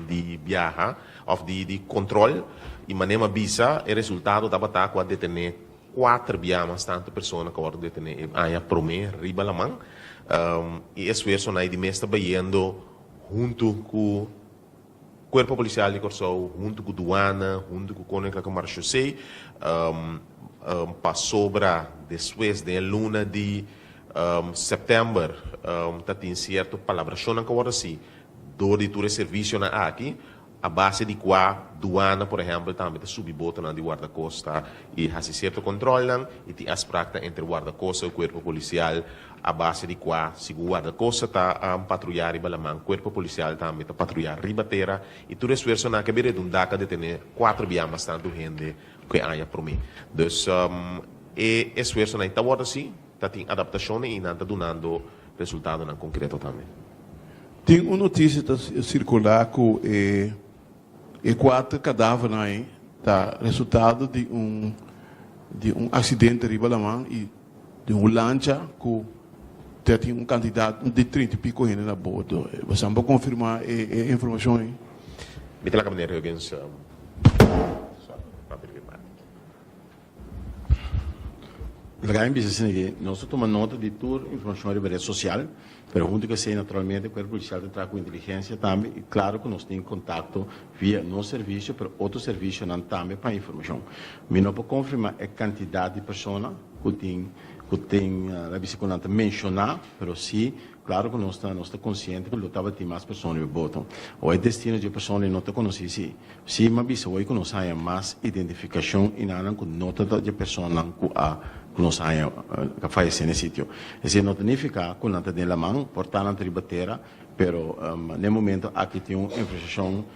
di biaha òf di kontròl i manera mi a bisa e resultado tabata ku a detené kuater bia mas tantu persona ku a wòrdu detené e aña promé riba laman. I e esfuersonan ei di mes ta bayendo huntu ku Kuerpo Polisial di Kòrsou huntu ku Duana, huntu ku Koninklijke Marechaussee pasobra despues den e luna di sèptèmber ta tin sierto palabrashonnan ku a wòrdu hasi dor di tur e servisionan aki a base di kua Duana por ehèmpel tambe ta subi botonan di Wardakosta i hasi sierto kòntròlnan i tin afspraknan entre Wardakosta i Kuerpo Polisial A base di kua sigun Guardacosta ta patruyá riba laman, Kuerpo Polisial tambe ta patruyá riba tera i tur esfuersonan ke bin redundá ka detené kuater bia mas tantu hende ku e aña promé. Dus e esfuersonan ta wòrdu hasi, ta tin adaptashonnan i nan ta dunando resultadonan konkreto tambe. Tin un notisia ta sirkulá ku e E kuater kadavernan ei ta resultado di un di un aksidente riba laman i di un lancha ku ta tin un kantidat di trinta i piko hende na bordo. Boso por konfirmá e e informashon ei? Mi ta laga meneer Huggins papia riba e parti. Laga mi bisa asina ke nos ta tuma nota di tur informashon riba ret sosial, pero huntu ku esei naturalmente kuerpo polisial ta traha ku inteligensia tambe i klaro ku nos tin kontakto via nos servisio pero otro servisionan tambe pa informashon. Mi no por konfirmá e kantidat di persona ku tin ku tin laga bisa ku nan ta menshoná pero si Claro cu nos ta nos ta consciente cu lo tabatin mas persona riba e boto. Awor e destino dje persona ei no ta conoci si. Si m'a bisa hoy cu nos haya mas identificacion y nanan cu no ta dje personanan cu a cu nos haya cu a fayece na e sitio. Esey no ta nifica cu nan ta den laman, por ta nan ta riba tera, pero n'e momento aki tin un investigacion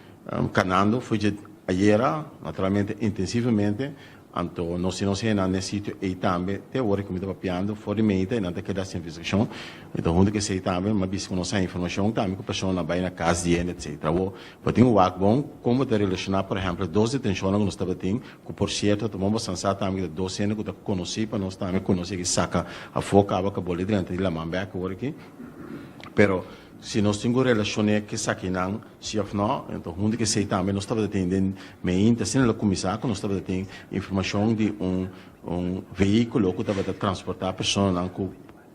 canando for dje ayera, naturalmente intensivamente, Anto nos si nos hena n'e sitio ei tambe, te ora ku mi ta papiando for di meta i nan ta keda hasi investigashon. Mi ta huntu ku esei tambe, mi a bisa ku nos haña informashon tambe ku personanan bai na kas di hende etsetera. Awor, bo tin wak bon kon bo ta relashoná, por ehèmpel, dos detenshonnan ku nos tabatin, ku por sierto ta bon bo sansa tambe ku ta dos hende ku ta konosí pa nos tambe ku nos yega saka afó kaba ku a boli drenta di laman bèk awor aki. Pero si nos tin ku relashoné ku esakinan, Si of no, enton huntu ku esei tambe nos tabata tin den meinta, asina lo kuminsá ku nos tabata tin informashon di un un vehíkulo ku tabata transportá personanan ku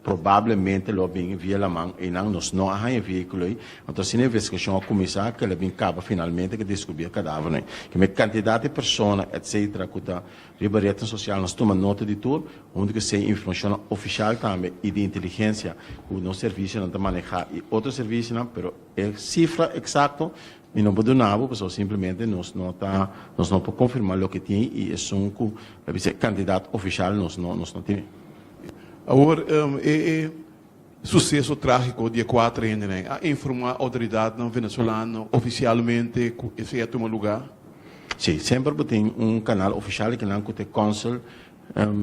probablemente lo a bin via laman einan. Nos no a haña e vehíkulo ei. Anto asina e investigashon a kuminsá ku el a bin kaba finalmente ku a deskubrí e kadavernan ei. Keme e kantidat di persona etsetera ku ta riba retnan sosial nos tuma nota di tur, huntu ku esei informashonnan ofishal tambe i di inteligensia ku nos servisionan ta manehá i otro servisionan, pero. E sifra eksakto mi no por duna bo pasobra simplemente nos no ta nos no por konfirmá loke tin i esun ku ta bisa e kandidat ofishal nos no nos no tin. Awor e e suseso trágiko di e kuater hendenan a informá outoridatnan venezolano ofisialmente ku esei a tuma lugá? Sí, semper bo tin un kanal ofishal kinan ku ta e kònsel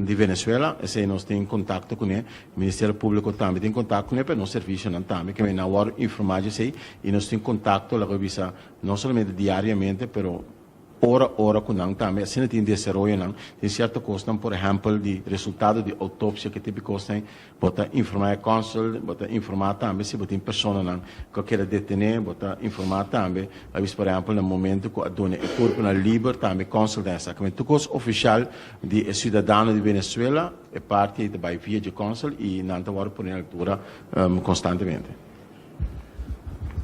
Di Venezuela, esei nos tin kontakto kuné, Ministerio Públiko tambe tin kontakto kuné, pero nos servisionan tambe ke nan wòrdu informá dje esei i nos tin kontakto, laga bisa, no solamente diariamente, pero ora ora ku nan tambe, asina tin desaroyonan, tin sierto kosnan, por ehèmpel di resultado di outopsia, ke tipo di kosnan. Bo ta informá e kònsel, bo ta informá tambe si bo tin personanan ku a keda detené, bo ta informá tambe, a bisa por ehèmpel na momentu ku a duna e kurpunan liber tambe kònsel ta esaki. Men tur kos ofishal di e siudadano di Venezuela, e parti ei ta bai via dje kònsel i nan ta wòrdu pone na altura konstantemente.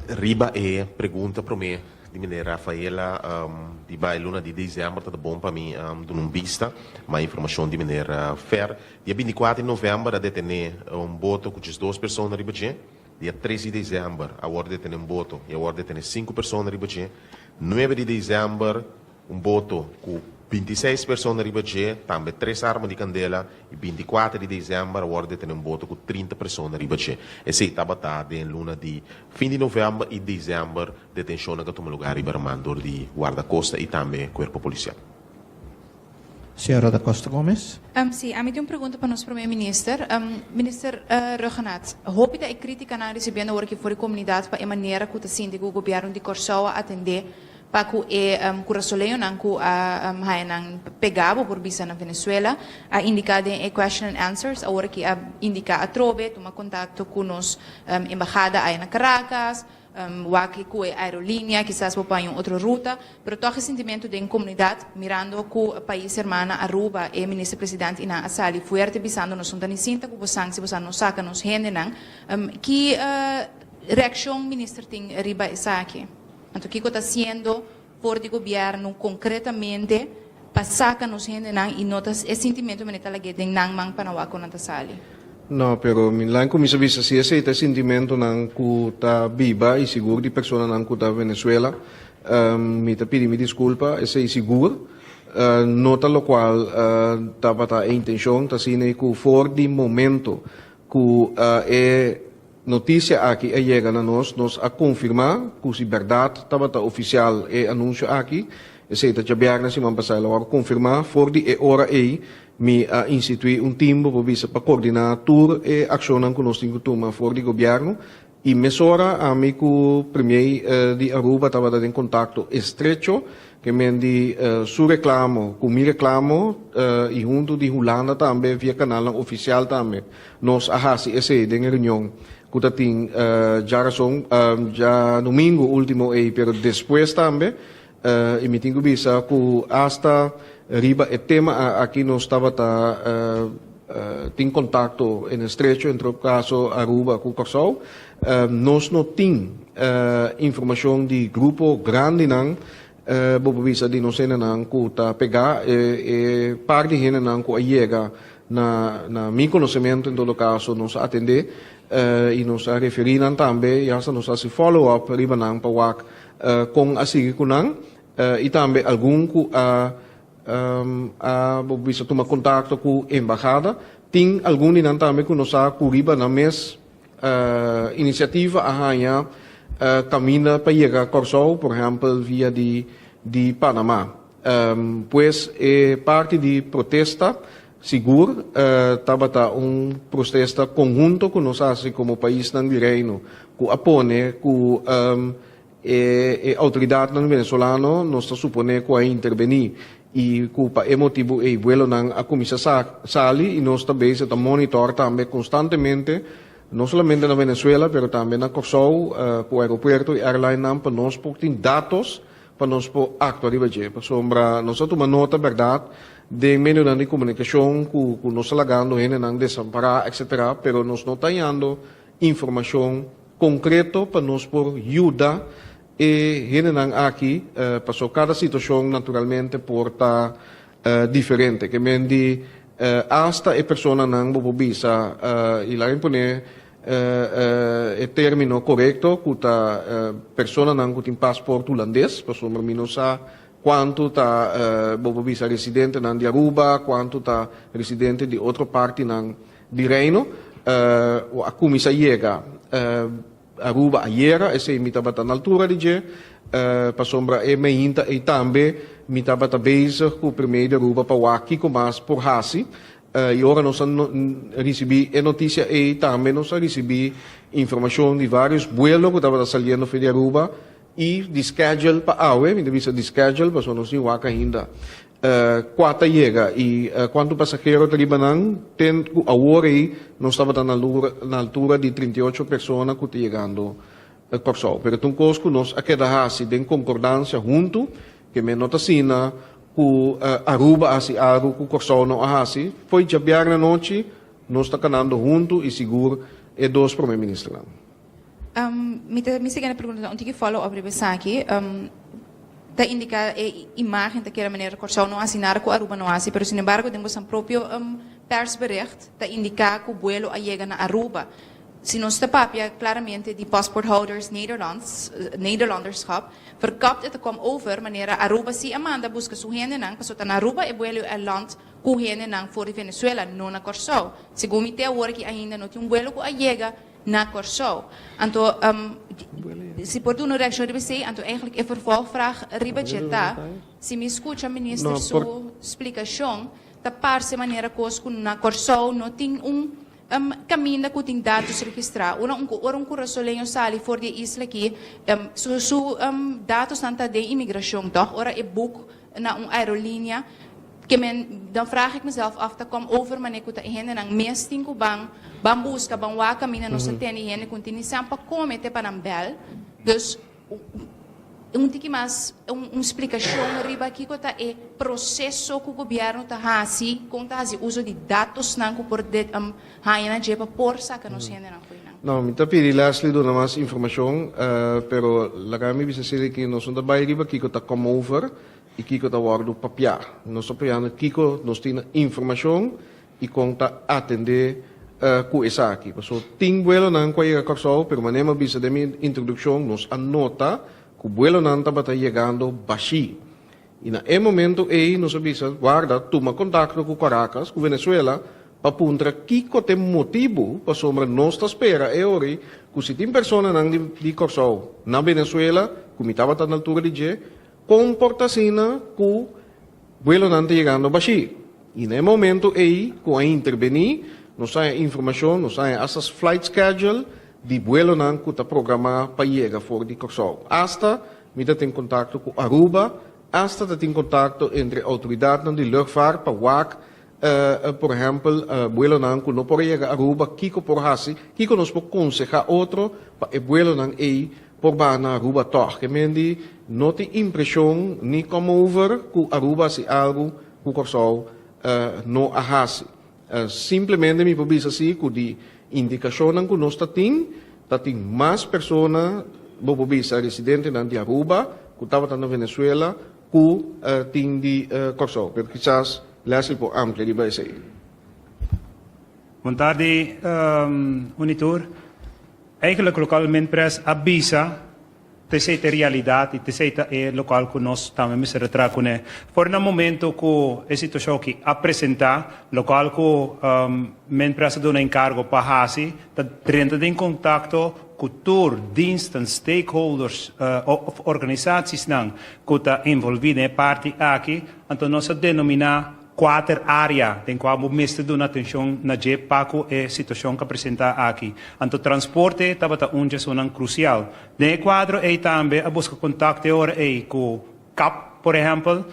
Riba e pregunta promé di meneer Rafaela di bai luna di dezèmber ta ta bon pa mi duna un bista, ma informashon di meneer Fer. Dia binticuater di november a detene un boto cu diesdos persona riba dje. Dia tres di december a worde detene un boto y a worde detene cinco persona riba dje. Nuebe di december un boto cu. 26 persona riba dje, tambe tres arma di kandela i 24 di desèmber a wòrdu detené un boto ku 30 persona riba dje. Esei tabata den luna di fin di novèmber i desèmber detenshonnan ku a tuma lugá riba laman dor di Wardakosta i tambe Kuerpo Polisial. Señora da Costa Gomez. Sí, ami tin un pregunta pa nos Prome Minister. Minister Rhuggenaath, hopi ta e criticanan recibiendo awor aki for di comunidad pa e manera cu ta sinti cu Gobierno di Corsou a atende pa cu e Curasoleñonan cu a haya nan pega, bo por bisa, na Venezuela. A indica den e question and answers, awor aki a indica atrobe, tuma contacto cu nos embahada aya na Caracas, Wak ku e aerolínea, kisas bo paña un otro ruta, pero tòg e sintimentu den komunidat, mirando ku pais hermana Aruba, e minister president i nan a sali fuerte bisando nos no ta ni sinta ku bo san si bo sa no saka nos hendenan. Ki reakshon minister tin riba esaki? Anto kiko ta hasiendo for di gobièrnu konkretamente pa saka nos hendenan i no ta e sintimentu manera ta lag'é den nan man pa nan wak kon nan ta sali? No, pero mi lan kuminsá bisa si esei ta e sintimentunan ku ta biba i sigur di personanan ku ta Venezuela, mi ta pidi mi diskulpa, esei sigur no ta lokual tabata e intenshon, ta asina ku for di momento ku e notisia aki a yega na nos, nos a konfirmá ku si bèrdat tabata ofisial e anunsio aki. Esei ta djabièrnè siman pasá el a wòrdu konfirmá. For di e ora ei mi a instituí un tim, bo por bisa, pa koordiná tur e akshonnan ku nos tin ku tuma for di gobièrnu. I mesora ami ku premier di Aruba tabata den kontakto estrecho, ke men di su reklamo ku mi reklamo i huntu di Hulanda tambe via kanalnan ofisial tambe. Nos a hasi esei den e reunion ku ta tin djarason, djadumingu último ei, pero despues tambe, i mi tin ku bisa ku asta riba e tema aki nos tabata tin kontakto en estrecho, en todo kaso Aruba ku Kòrsou. Nos no tin informashon di grupo grandinan, bo por bisa di nos hendenan ku ta pegá, e par di hendenan ku a yega Na na mi konosementu en todo kaso nos a atendé i nos a referí nan tambe i hasta nos a hasi follow up riba nan pa wak kon a sigui ku nan i tambe algun ku a a bo bisa tuma kontakto ku embahada. Tin algun di nan tambe ku nos a ku riba nan mes inisiativa a haña kaminda pa yega Kòrsou, por ehèmpel via di di Panama. Pues e parti di protesta sigur tabata un protesta konhunto ku nos hasi komo paisnan di Reino ku a pone ku e outoridatnan venezolano nos ta supone ku a intervení i ku pa e motibu ei buelonan a kuminsá sali i nos ta bezig ta monitor tambe konstantemente no solamente na Venezuela pero tambe na Kòrsou ku aeropuerto i airlinenan pa nos por tin datos pa nos por actua riba dje, pasobra nos a tuma nota berdad den medionan di comunicacion cu cu nos ta lagando hendenan desampara etc. Pero nos no ta hañando informacion concreto pa nos por yuda e hendenan aki, paso cada situacion naturalmente por ta diferente. Ke men di hasta e personanan bo por bisa y laga mi pone E termino korekto ku ta personanan ku tin pasport hulandes, pasobra mi no sa kuantu ta bo por bisa residentenan di Aruba, kuantu ta residente di otro partinan di Reino, a kuminsá yega Aruba ayera, esei mi tabata na altura di dje, pasobra e meinta ei tambe mi tabata bezig ku Premier di Aruba pa wak kiko mas por hasi. I ora nos a risibí e notisia ei, tambe nos a risibí informashon di vários buelo ku tabata saliendo for di Aruba i di schedule pa awe, mi ta bisa di schedule pasobra nos tin wak ainda kua ta yega i kuantu pasahero ta riba nan. Ten ku awor ei nos tabata na altura di 38 persona ku ta yegando Kòrsou. Pero ta un kos ku nos a keda hasi den konkordansia huntu. Ke men no ta asina ku Aruba a hasi algu ku Kòrsou no a hasi. Fo'i djabièrnè anochi nos ta kanando huntu i sigur e dos prome ministernan. Mi ta mi siguiente pregunta ta un tiki follow up riba esaki. Ta indica e imagen ta keda manera Kòrsou no hasi nada ku Aruba no hasi, pero sinembargo den bosan propio persbericht ta indica ku buelo a yega na Aruba. Si nos ta papia claramente di paspoorthouders Nederlands, Nederlanderschap, verkapt e ta kom over manera Aruba si a manda busca su hendenan paso ta na Aruba e buelo a land cu hendenan for di Venezuela, no na Corsou. Segun mi te awor aki ainda no tin un buelo cu a yega na Corsou. Anto si por duna un reaccion riba esey, anto eigenlijk e vervolgvraag riba dje ta, si mi scucha minister su splicacion ta parce manera cos cu na Corsou no tin un Kaminda ku tin datos registrá. Ora un ora un kurasoleño sali for di e isla aki, su su datosnan ta den imigrashon, tòg? Ora e buk na un aerolínea, ke men, dan vraag ik mezelf af ta kom over manera ku ta e hendenan mes tin ku ban ban buska, ban wak kaminda nos ta tende hende ku no tin ni san pa kome te pa nan bèl. Dus. Un tiki mas un splikashon riba kiko ta e proseso ku gobièrnu ta hasi, kon ta hasi uso di datosnan ku por haña na dje pa por saka nos hendenan for di nan. No, mi ta pidi Leslie duna mas informashon, pero laga mi bisa seli ki nos no ta bai riba kiko ta come over i kiko ta wòrdu papiá. Nos ta papiando kiko nos tin na informashon i kon ta atendé ku esaki. Pasobra tin buelonan ku a yega Kòrsou, pero manera mi a bisa den mi introdukshon, nos a nota ku buelonan tabata yegando bashí. I na e momento ei nos a bisa, Warda, tuma kontakto ku Caracas, ku Venezuela, pa puntra kiko ta e motibu pasobra nos ta spera e ora ei ku si tin personanan di Kòrsou na Venezuela, ku mi tabata na altura di dje, kon por ta asina ku Buelonan ta yegando bashí. I na e momento ei ku a intervení, nos haña informashon, nos haña asta flight schedule di buelonan ku ta programá pa yega for di Kòrsou. Asta mi ta tin kontakto ku Aruba, asta ta tin kontakto entre outoridatnan di luchtvaart pa wak, por ehèmpel, buelonan ku no por a yega Aruba, kiko por hasi, kiko nos por konsehá otro pa e buelonan ei Por baha na Aruba tòg. Ke men di no tin impreshon ni come over ku Aruba hasi algu ku Kòrsou no a hasi. Simplemente mi por bisa si ku di indikashonnan ku nos ta tin, ta tin mas persona, bo por bisa residentenan di Aruba ku tabata na Venezuela ku tin di Kòrsou. Pero kisas Leslie por amplia riba esei. Bon tardi Unitur. Eigenlijk local Minpres a bisa t'esei ta e realidad y t'esei ta e local cu nos tambe mester a traha cune. For na momento cu e situacion aki a presenta, local cu Minpres a duna encargo pa haci ta drenta den contacto cu tur diensten, stakeholders of organisaciesnan cu ta envolvi den e parti aki, anto nos a denomina Kuater área den kua bo mester duna atenshon na dje pa ku e situashon ku a presentá aki. Anto transporte tabata un dje esunnan krusial. Den e kuadro ei tambe a buska kontakto e ora ei ku kap, por ehèmpel,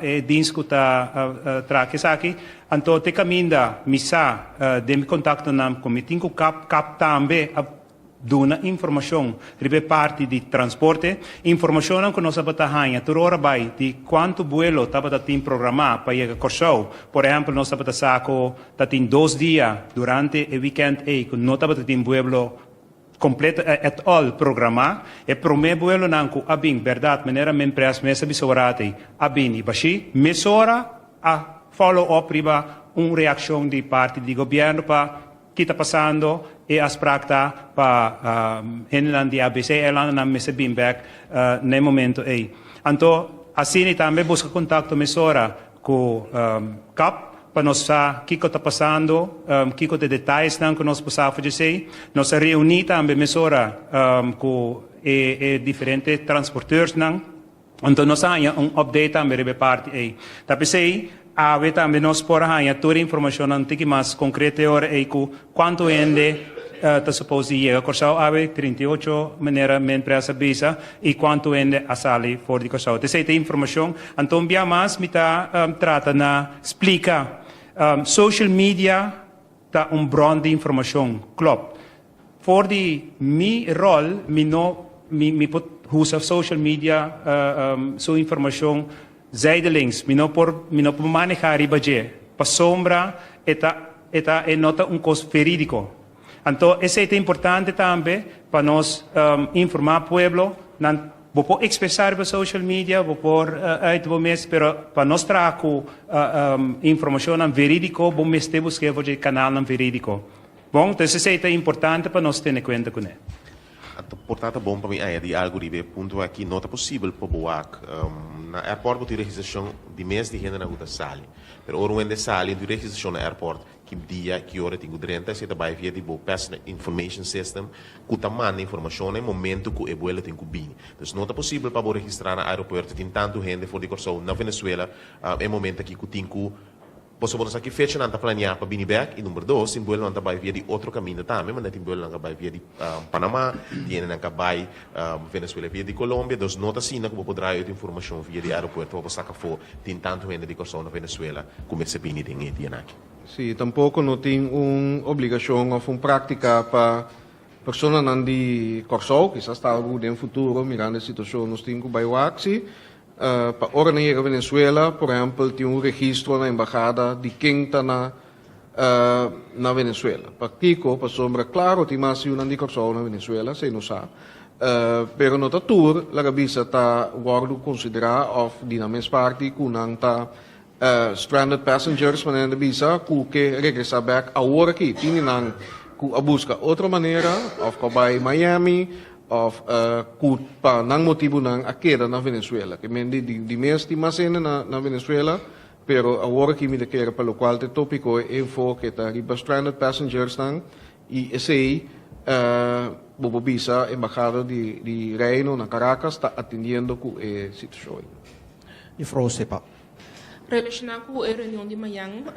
e dins ku ta traha ku esaki. Anto te kaminda mi sa den mi kontaktonan ku mi tin ku kap, kap tambe a. Duna informashon riba e parti di transporte. Informashonnan ku nos tabata haña tur ora bai di kuantu buelo tabata tin programá pa yega Kòrsou. Por ehèmpel, nos tabata sa ku ta tin dos dia durante e wikènt ei ku no tabata tin buelo kompleto at all programá. E promé buelonan ku a bin, bèrdat, manera Minpres mes a bisa ora ei, a bini bashí. Mesora a follow up riba un reakshon di parti di gobièrnu pa Ki ta pasando? E afspraak ta pa hendenan di ABC eilandennan mester bin bek na e momento ei. Anto asina tambe buska kontakto mesora ku kap pa nos sa kiko ta pasando, kiko ta e detayesnan ku nos por sa for djesei. Nos a reuní tambe mesora ku e diferente transporteursnan. Anto nos a haña un update tambe riba e parti ei. Ta p'esei awe tambe nos por a haña tur e informashonnan tiki mas konkreto e ora ei ku kuantu hende ta supos di yega Kòrsou awe, 38 manera Minpres a bisa, i kuantu hende a sali for di Kòrsou. Ta esei ta e informashon. Anto un bia mas mi ta trata na splika social media ta un bron di informashon, klòp. For di mi rol mi no mi mi por usa social media su informacion zijdelings, mi no por mi no por maneha riba dje pasobra e ta e ta e no ta un cos veridico. Anto esey ta importante tambe pa nos informa pueblo nan bo por expresa riba social media bo por uit bo mes pero pa nos traha cu informacionnan veridico bo mester busca for dje canalnan veridico. Bon, entonces esei ta importante pa nos tene kuenta kuné. Anto por ta ta bon pa mi añadi algu riba e punto aki, no ta posibel pa bo wak na airport bo tin registrashon di mes di hendenan ku ta sali. Pero ora un hende sali no tin registrashon na airport ki dia, ki ora e tin ku drenta, esei ta bai via di bo Passenger Information System ku ta manda informashon na e momento ku e buelo tin ku bini. Dus no ta posibel pa bo registrá na aeropuerto tin tantu hende for di Kòrsou na Venezuela e momento aki ku tin ku Pasobra bo no sa ki fecha nan ta planeá pa bini bèk i number dos, tin buelonan ta bai via di otro kaminda tambe, manera tin buelonan ka bai via di Panamá, tin hendenan ka bai Venezuela via di Colombia, dus no ta asina ku bo por draai ut informashon via di aeropuerto pa bo saka afó tin tantu hende di Kòrsou na Venezuela ku mester bini den e dianan aki. Sí, tampoko no tin un obligashon òf un práktika pa personanan di Kòrsou, kisas ta algu den futuro mirando e situashon nos tin ku bai wak, sí, Pa ora nan yega Venezuela, por ehempel, tin un registro na embahada di ken ta na na Venezuela. Pakiko? Pasobra klaro tin mas yunan di Kòrsou na Venezuela, esei nos sa. Pero no ta tur, laga bisa, ta wòrdu konsiderá òf di nan mes parti ku nan ta stranded passengers, manera nan ta bisa, ku ke regresá bèk awor aki. Tin di nan ku a buska otro manera òf ku a bai Miami òf ku pa nan motibunan a keda na Venezuela. Ke men di di mes tin mas hende na na Venezuela, pero awor aki mi ta kere pa lokual ta e tópiko, e enfoke ta riba stranded passengersnan i esei bo por bisa embahada di di Reino na Caracas ta atendiendo ku e situashon ei. Juffrouw Sepa. Relashoná ku e reunion di mañan,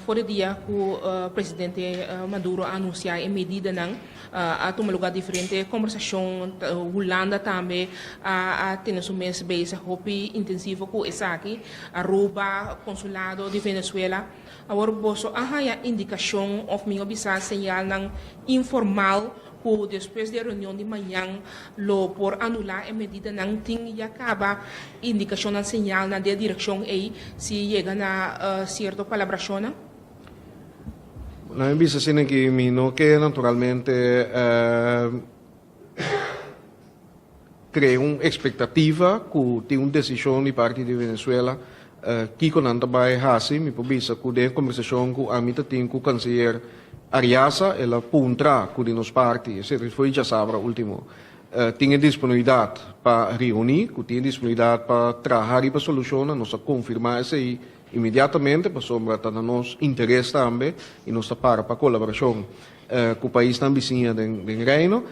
for di dia ku presidente Maduro a anunsiá e medidanan, a tuma lugá diferente kombersashon. Hulanda tambe a tene su mes bezig hopi intensivo ku esaki, Aruba, konsulado di Venezuela. Awor boso a haña indikashon òf mihó bisá señalnan informal ku despues di e reunion di mañan lo por anulá e medidanan? Tin ya kaba indikashonnan, señalnan den e direkshon ei si yega na sierto palabrashonnan? Nan a bisa asina ki mi no ke naturalmente Crea un expectativa cu tin un decision di parti di Venezuela kico nan ta bay haci. Mi por bisa cu den e conversacion cu ami ta tin cu Canciller Arriaza el a puntra cu di nos parti, esey foi djasabra ultimo, tin e disponibilidad pa reuni, cu tin e disponibilidad pa traha riba solucionnan. Nos a confirma esey inmediatamente pasobra ta na nos interes tambe y nos ta para pa colaboracion cu paisnan bisiña den Reino.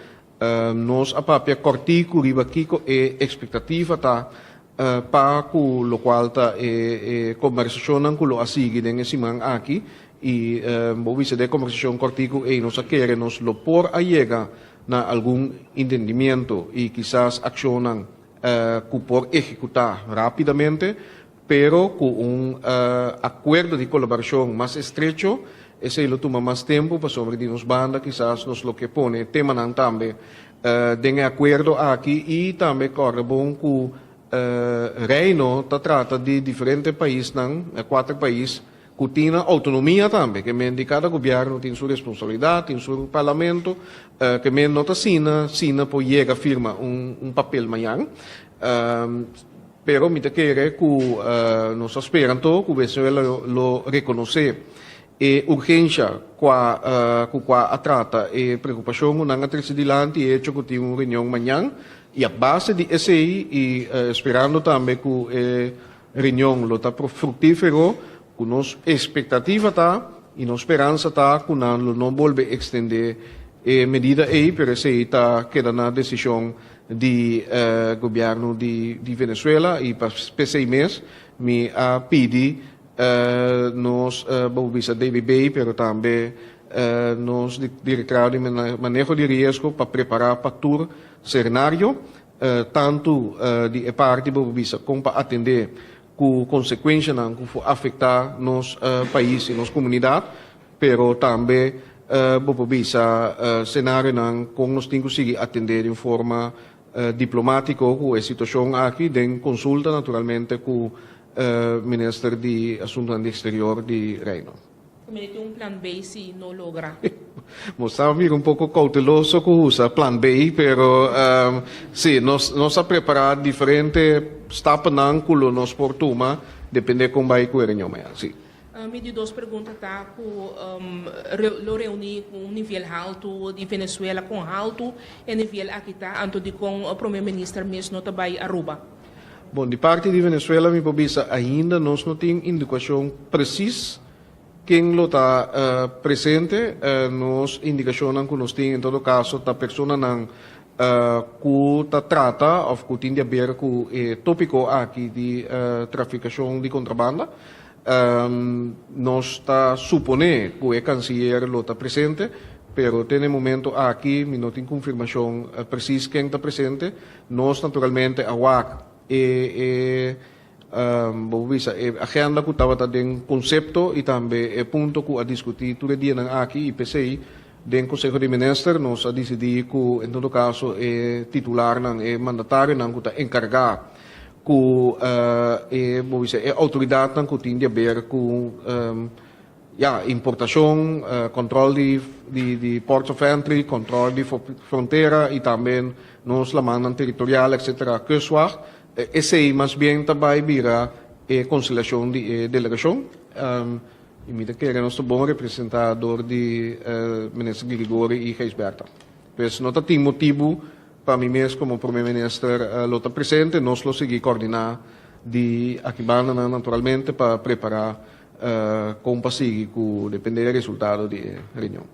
Nos a papia kòrtiku riba kiko e ekspektativa ta pa ku lokual ta e kombersashonnan ku lo a sigui den e siman aki i bo bisa den e kombersashon kòrtiku ei nos a kere nos lo por a yega na algun intendimiento i kisas akshonnan ku por ehekutá rápidamente. Pero ku un akuerdo di kolaborashon mas estrecho, esei lo tuma mas tempu pasobra di nos banda kisas nos lo ke pone temanan tambe den e akuerdo aki i tambe kòrda bon ku Reino ta trata di diferente paisnan, kuater pais, ku tin nan outonomia tambe, ke men di kada gobièrnu tin su responsabilidat, tin su parlamento, ke men no ta asina sina por yega firma un papel mañan. Pero mi ta kere ku nos ta spera anto ku Venezuela lo rekonosé e urgensha kua ku kua a trata e preokupashon ku nan a trese dilanti, e hecho ku tin un reunion mañan i a base di esei i sperando tambe ku e reunion lo ta fruktífero, ku nos espektativa ta i nos speransa ta ku nan lo no bolbe ekstendé e medida ei, pero esei ta keda na desishon di gobierno di di Venezuela y pa p'esey mes mi a pidi nos bo bisa DBB pero tambe nos Directorado di Maneho di Riesgo pa prepara pa tur scenario tanto di e parti bo bisa con pa atende cu consecuencianan cu por afecta nos pais y nos comunidad Pero tambe bo por bisa senarionan kon nos tin ku sigui atendé di un forma diplomátiko ku e situashon aki den konsulta naturalmente ku Minister di Asuntunan di Eksterior di Reino. Tambe tin un plan B si no logra. Bo sa mira un poko kouteloso ku usa plan B, pero si nos nos a prepará diferente stapnan ku lo nos por tuma dependé kon bai ku e reunion mañana, si. Mi di dos pregunta ta ku lo reuní ku un nivel haltu di Venezuela, kon haltu e nivel aki ta, anto dikon Prome Minister mes no ta bai Aruba? Bon, di parti di Venezuela mi por bisa ainda nos no tin indikashon presis ken lo ta presente. Nos indikashonnan ku nos tin en todo kaso ta personanan ku ta trata òf ku tin di aber ku e tópiko aki di trafikashon di kontrabanda. Nos ta suponé ku e kansiyer lo ta presente, pero te na e momento aki mi no tin konfirmashon presis ken ta presente. Nos naturalmente a wak e e bo por bisa e agenda ku tabata den konsepto i tambe e punto ku a diskutí tur e dianan aki i p'esei den Konseho di Minister nos a disidí ku en todo kaso e titularnan, e mandatarionan ku ta enkargá ku e bo bisa e outoridatnan ku tin di haber ku ya importashon, kòntròl di di di ports of entry, kòntròl di frontera i tambe nos lamannan teritorial etcetera, kustwacht, esei mas bien ta bai bira e konstelashon di e delegashon i mi ta kere nos ta bon representá dor di Minister Girigorie i Gijsbertha. Pues no ta tin motibu Pa mi mes komo Prome Minister lo ta presente, nos lo sigui koordiná di aki bandanan naturalmente pa prepará kon pa sigui ku depende e resultado di e reunion.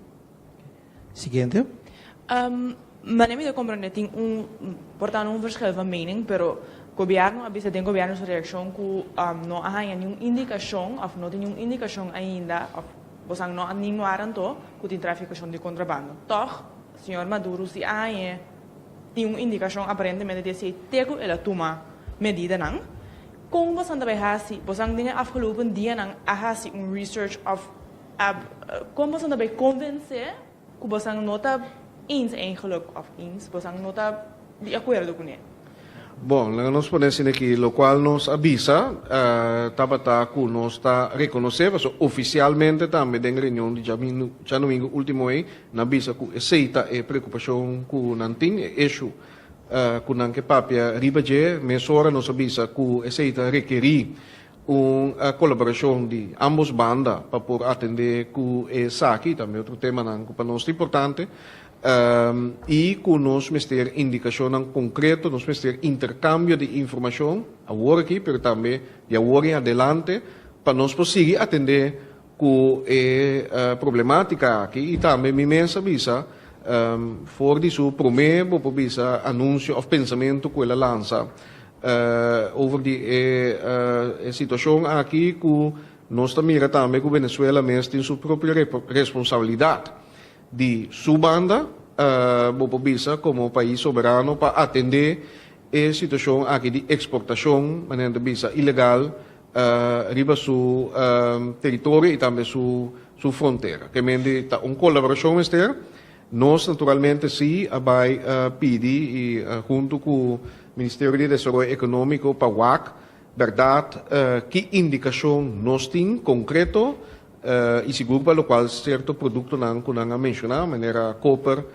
Siguiente. Manera mi ta comprende tin un por ta un verschil van mening pero gobierno a bisa den gobierno su reaccion cu no a haya niun indicacion of no tin niun indicacion ainda of bosan no a ni noar anto cu tin traficacion di contrabando. Toch Señor Maduro si a hañ'é tin un indikashon aparentemente di esei te ku el a tuma medidanan. Kon bosan ta bai hasi? Bosan den e afgelopen dianan a hasi un research òf a kon bosan ta bai konvensé ku bosan no ta eens eigenlijk òf eens bosan no ta di akuerdo kuné? Bon, laga nos pone asina aki, lokual nos a bisa tabata ku nos ta rekonosé, pasobra ofisialmente tambe den reunion di djadumingu último ei, nan a bisa ku esei ta e preokupashon ku nan tin, e issue ku nan ke papia riba dje. Mesora nos a bisa ku esei ta rekerí un kolaborashon di ámbos banda pa por atendé ku esaki, tambe otro temanan ku pa nos ta importante. I ku nos mester indikashonnan konkreto, nos mester interkambio di informashon awor aki, pero tambe di awor en adelante, pa nos por sigui atendé ku e problematika aki. I tambe mi mes a bisa, for di su promé, bo por bisa, anunsio òf pensamentu ku el a lansa over di e situashon aki, ku nos ta mira tambe ku Venezuela mes tin su propio responsabilidat. Di su banda, bo por bisa komo pais soberano pa atendé e situashon aki di eksportashon, manera nan ta bisa, ilegal riba su teritorio i tambe su su frontera. Ke mende ta un kolaborashon mester. Nos naturalmente si a bai pidi i huntu ku Ministerio di Desaroyo Ekonómiko pa wak bèrdat ki indikashon nos tin konkreto I sigur pa lokual sierto produktonan ku nan a menshoná, manera koper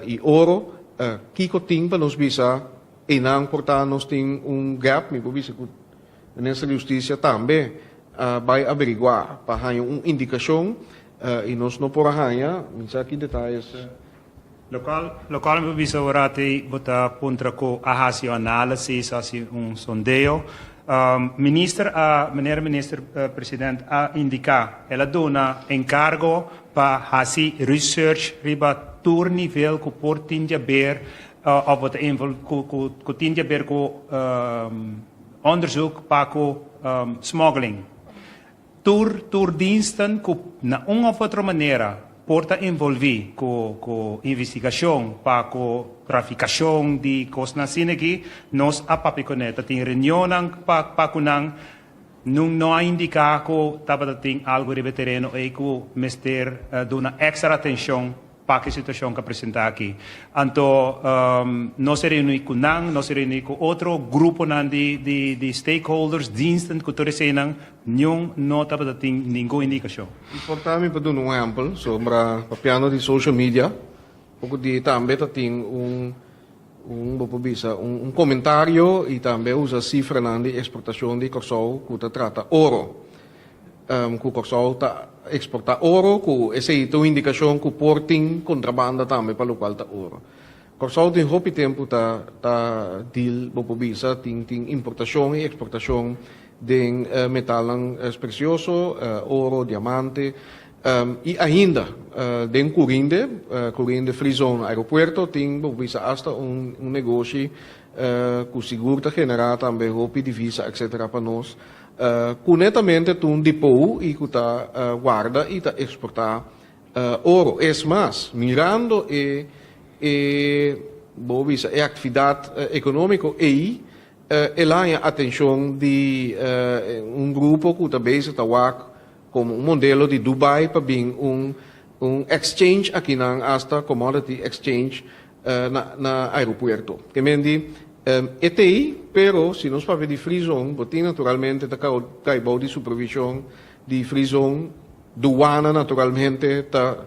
i oro, kiko tin pa nos bisa einan por ta nos tin un gap? Mi por bisa ku Minister di Hustisia tambe a bai averiguá pa haña un indikashon i nos no por a haña, mi sa ki detayes. Lokual lokual mi por bisa ora te bo ta puntra ku a hasi un análisis, hasi un sondeo. Minister a, meneer minister president a indiká, el a duna enkargo pa hasi research riba tur nivel ku por tin di haber òf bo ta invol ku ku ku tin di haber ku onderzoek pa ku smuggling. Tur tur diensten ku na un òf otro manera por ta envolví ku ku investigashon pa ku trafikashon di kosnan asina aki, nos a papia kuné. Ta tin reunionnan pa pa ku nan. Nun no a indiká ku tabata tin algu riba e tereno ei ku mester duna èkstra atenshon Pa ki situacion ka presenta aki. Anto nos a reuni cu nan, nos a reuni cu otro gruponan di di di stakeholders, diensten cu tur eseinan, niun no tabata tin ningun indicacion. Importa mi pa duna un ehempel sobra papiando di social media, poco di tambe ta tin un un bo por bisa un un comentario y tambe usa cifranan di exportacion di Corsou cu ta trata oro. Ku Kòrsou ta eksportá oro, ku esei ta un indikashon ku por tin kontrabanda tambe pa lokual ta oro. Kòrsou tin hopi tempu ta ta deal, bo por bisa, tin tin importashon i eksportashon den metalnan presioso, oro, diamante, i ainda den Curinde, Curinde Free Zone Aeropuerto tin bo por bisa asta un un negoshi ku sigur ta generá tambe hopi divisa etcetera pa nos. Ku netamente ta un depot i ku ta warda i ta eksportá oro. Es mas, mirando e e bo bisa e aktividat ekonómiko ei, el a haña atenshon di un grupo ku ta bezig ta wak komo un modelo di Dubai pa bin un un exchange akinan asta commodity exchange na na aeropuerto. Ke men di e t'ei, pero si nos papia di free zone, bo tin naturalmente ta kai bou di supervision di free zone, duana naturalmente ta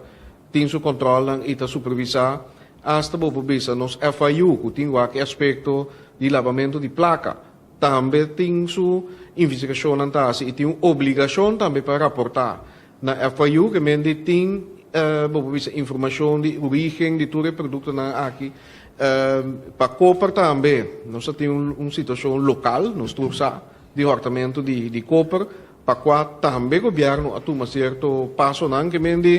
tin su controlnan y ta supervisa, hasta bo por bisa nos FIU cu tin wak e aspecto di labamento di placa, tambe tin su investigacionnan ta haci y tin un obligacion tambe pa raporta Na FIU ke men di tin bo por bisa informashon di origen di tur e produktonan aki. Pa koper tambe nos a tin un situashon lokal, nos tur sa, di hòrtamentu di koper, pa kua tambe gobièrnu a tuma sierto pasonan ke men di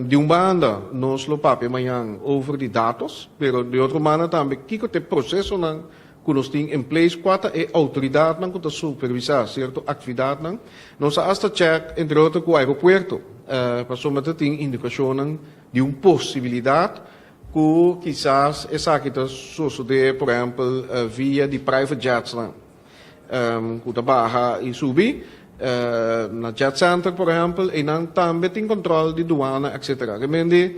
di un banda nos lo papia mañan over di datos, pero di otro banda tambe kiko ta e prosesonan ku nos tin in place, kua ta e outoridatnan ku ta supervisá sierto aktividatnan. Nos a asta chèk entre otro ku aeropuerto, pasobra ta tin indikashonnan di un posibilidat ku kisas esaki ta sosodé por ehèmpel via di private jetsnan ku ta baha i subi na jet center por ehèmpel, einan tambe tin kòntròl di duana etcetera. Realmente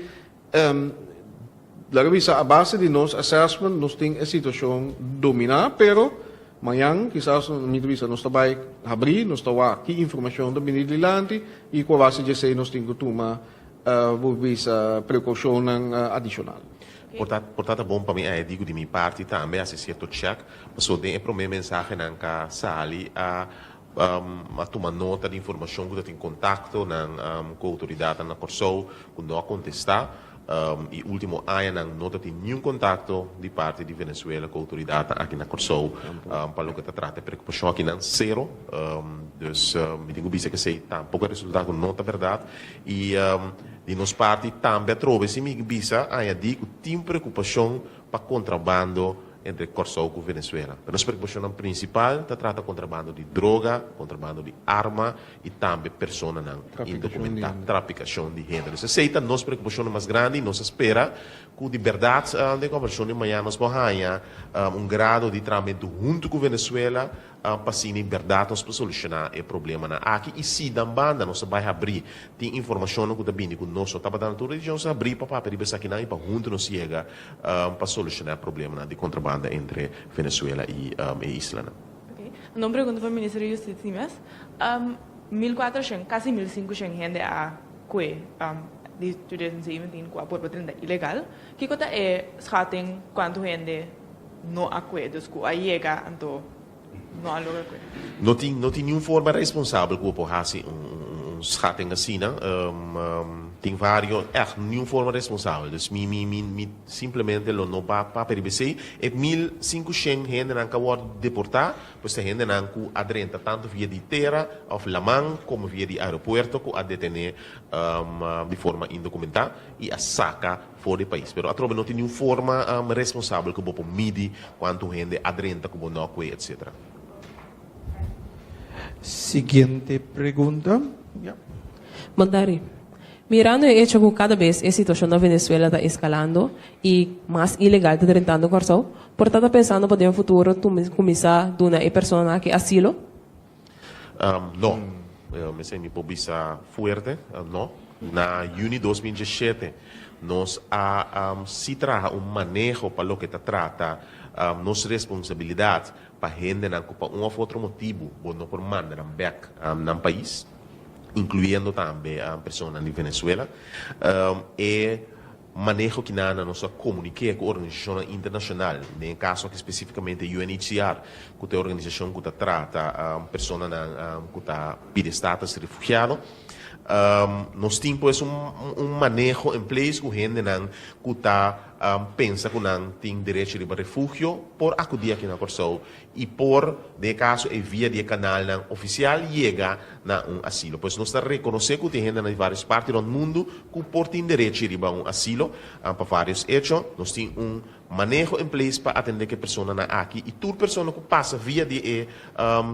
Laga bisa a base di nos assessment nos tin e situacion domina, pero mañan kisas mi ta bisa nos ta bay habri, nos ta wak ki informacion ta bini dilanti y cu a base di esey nos tin cu tuma bo bisa precaucionnan adicional. Por ta por ta ta bon pa mi añadi cu di mi parti tambe haci cierto check, pasobra den e prome mensahenan ca sali a A tuma nota di informashon ku ta tin kontaktonan ku outoridatnan na Kòrsou ku no a kontestá i último añanan no ta tin niun kontakto di parti di Venezuela ku outoridatnan aki na Kòrsou pa loke ta trata e preokupashon akinan sero. Dus mi tin ku bisa ku esei tampoko a resultá ku no ta bèrdat i di nos parti tambe atrobe si mi bisa añadí ku tin preokupashon pa kontrabando entre Kòrsou ku Venezuela. Pero nos preokupashonnan prinsipal ta trata kontrabando di droga, kontrabando di arma i tambe personanan indokumentá, trafikashon di hende. Dus esei ta nos preokupashonnan mas grandi i nos a spera ku di bèrdat den kòmbersashon di mañana nos por haña un grado di trahamentu huntu ku Venezuela Pa asina en bèrdat nos por solushoná e problemanan aki i si dan banda nos a bai habrí tin informashonnan ku ta bini ku nos no tabata na tur region nos a habrí pa papia riba esakinan i pa huntu nos yega pa solushoná e problemanan di kontrabanda entre Venezuela i e islanan. Oké. Anto un pregunta pa Minister di Justisia mes. 1400, kasi 1500 hende a kue di 2017 ku a por pa drenta ilegal. Kiko ta e schatting kuantu hende no a kue, dus ku a yega anto no a logra kue? No tin no tin niun forma responsabel ku bo por hasi un un schatting asina. Tin vario, ègt niun forma responsabel. Dus mi mi mi mi simplemente lo no ba papia riba esei. E 1500 hendenan ku a wòrdu deportá, pues ta hendenan ku a drenta tantu via di tera òf laman komo via di aeropuerto ku a detené di forma indokumentá i a saka for di pais. Pero atrobe no tin niun forma responsabel ku bo por midi kuantu hende a drenta ku bo no a kue etcetera. Siguiente pregunta. Ya. Mandari, Mirando e echo ku kada bes e situashon na Venezuela ta eskalando i mas ilegal ta drentando Kòrsou, por ta ta pensando pa den futuro kuminsá duna e personanan aki asilo? No. Esei mi por bisa fuerte, no. Na yüni 2017 nos a si traha un maneho pa loke ta trata nos responsabilidat pa hendenan ku pa un òf otro motibu bo no por manda nan bèk nan pais, inkluyendo tambe personanan di Venezuela. E. maneho kinana nos a komuniké ku organisashonnan internashonal, den e kaso aki spesífikamente UNHCR, ku ta e organisashon ku ta trata personanan ku ta pidi status di refugiado. Nos tin pues un maneho en place ku hendenan ku ta pensa ku nan tin derecho riba refugio por akudí aki na Kòrsou i por, den e kaso ei via di e kanalnan ofisial, yega na un asilo. Pues nos ta rekonosé ku tin hendenan di vários parti rònt mundu ku por tin derechi riba un asilo pa vários echo. Nos tin un maneho en place pa atendé ku e personanan aki i tur persona ku pasa via di e